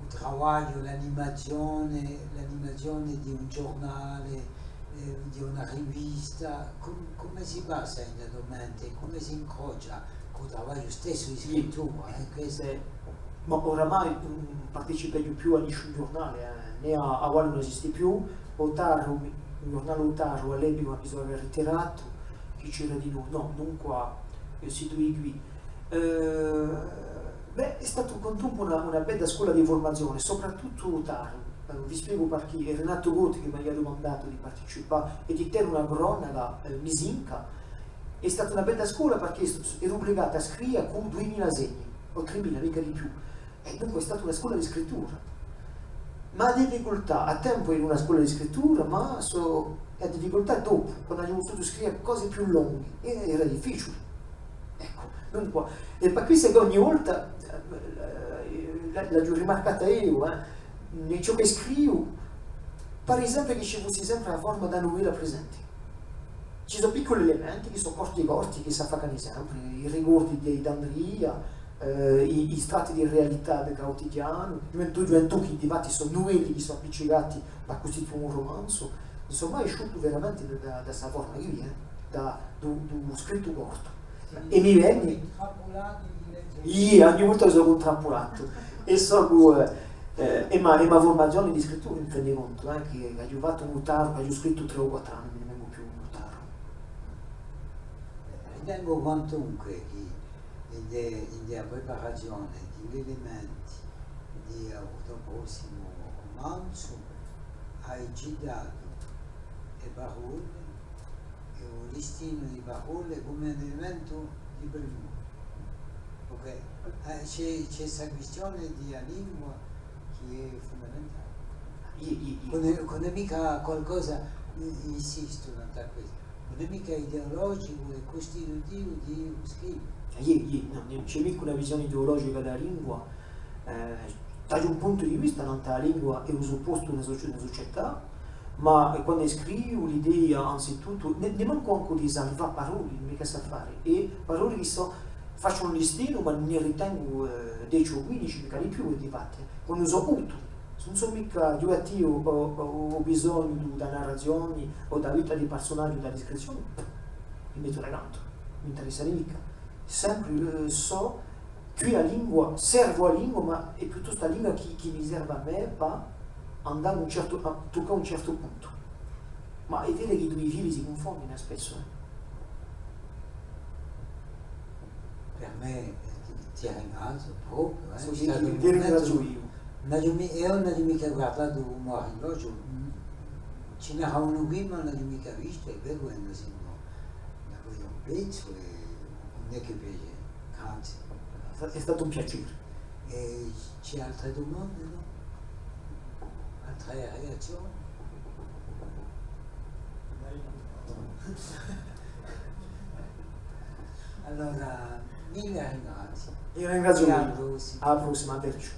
u travagliu, l'animazione, l'animazione di un ghjurnale, eh, di una rivista, cum-, cumu si passa in a to mente, cumu si incrocia cù u travagliu stessu di scrittura, eh, questu. Bè, ma oramai ùn participeghju più à nisciun ghjurnale, eh, nè à, à A Valle ùn esiste più, O Tarru, u ghjurnale O Tarru, à l'epica mi sò ritiratu, chì c'era dinù, nò, dunque, eh, situ quì. Eh, bè, hè statu quantunque una, una bedda scola di furmazione, soprattuttu O Tarru. Eh, vi spiegu perchè. Hè Renato Goti chì m'avia dumandatu di participà è di tene una cronaca, eh, misinca. Hè stata una bedda scola perchè s-, s-, eru ubligatu à scrive cù duimila segni, o trimila, micca di più. È dunque hè stata una scola di scrittura. Ma a difficultà, à tempu era una scola di scrittura, ma sò, a difficultà dopu, quandu aghju vulsutu scrive cose più longhe, eh, era difficiule. Eccu, dunque, hè per quessa chì ogni volta, eh, la, l'aghju rimarcata eiu, eh, in ciò chì scrivu, pari sempre chì ci fussi sempre a forma di a nuvella presente. Ci sò picculi elementi chì sò corti corti, chì s'affaccanu sempre, i ricordi di, d'Andria, eh, i, i stratti di realità di u cutidianu, ghjuventù, ghjuventù chì difatti sò nuvelli chì sò appiccicati à custituì un rumanzu, insomma, hè sciutu veramenti da, da, da sta forma quì, eh, da, di u, di u scrittu cortu. È mi veni, eiu ogni volta sò cuntrappulatu. È sò, eh, eh, è ma, è ma furmazione di scrittura, in fin di contu, eh, chì, chì aghju fattu in O Tarru, chì aghju scrittu trè o quattru anni, ùn mi vengu più in O Tarru. Ritengu quantunque chì in de, in de a preparazione di l'elementi di u to prossimu rumanzu, ai citatu e parolle, è u listinu di parolle cum'è un elementu di primu. Ok? Eh, ci hè, ci hè sta quistione di a lingua chì hè fundamentale. Iè, iè, iè. Ùn hè, ùn hè micca qualcosa, insistu, nant'à questu, ùn hè micca ideologicu, hè custitutivu di u scrivu. Iè, iè, nò, ùn ci hè micca una visione ideologica di a lingua, eh, da un puntu di vista, nant'à a lingua hè u suppostu di una soci-, una sucetà, ma, eh, quandu scrivu, l'idea, anzituttu, nè, nè mancu ancu di salvà parolle, micca s'affare, è parolle chì sò, facciu un listinu, ma ne ritengu, eh, deci o quindici, micca di più, è difatti, quandu sò utili, s'ùn sò micca ghjuvativu o, o, o bisognu di, di a narrazione o di a vita di persunaghju, di a discrizzione, li mettu da cantu, ùn m'interessa micca. Sempri, eh, sò chì a lingua, servu a lingua, ma hè piuttostu a lingua chì, chì mi serve à mè pà andà à un certu, à tuccà un certu puntu. Ma hè vera chì i dui fili si cunfondenu spessu, eh. Per mè, eh, ti, ti ringraziu propiu, eh. Sò, hè statu un mumentu, vi ringraziu eiu. Ùn aghju mi-, eiu ùn aghju micca guardatu cum'è un arlogiu, mm, ci n'era unu quì, ma ùn l'aghju micca vistu, è vecu chì no simu, no, un pezzu, è ùn hè chì piacè, anzi. Hè statu un piacè. È ci hè altre dumande, nò? Altre reazzioni? Allora, mille ringraziu. Vi ringraziu eiu. È à a prossima. À a prossima, arrivederci.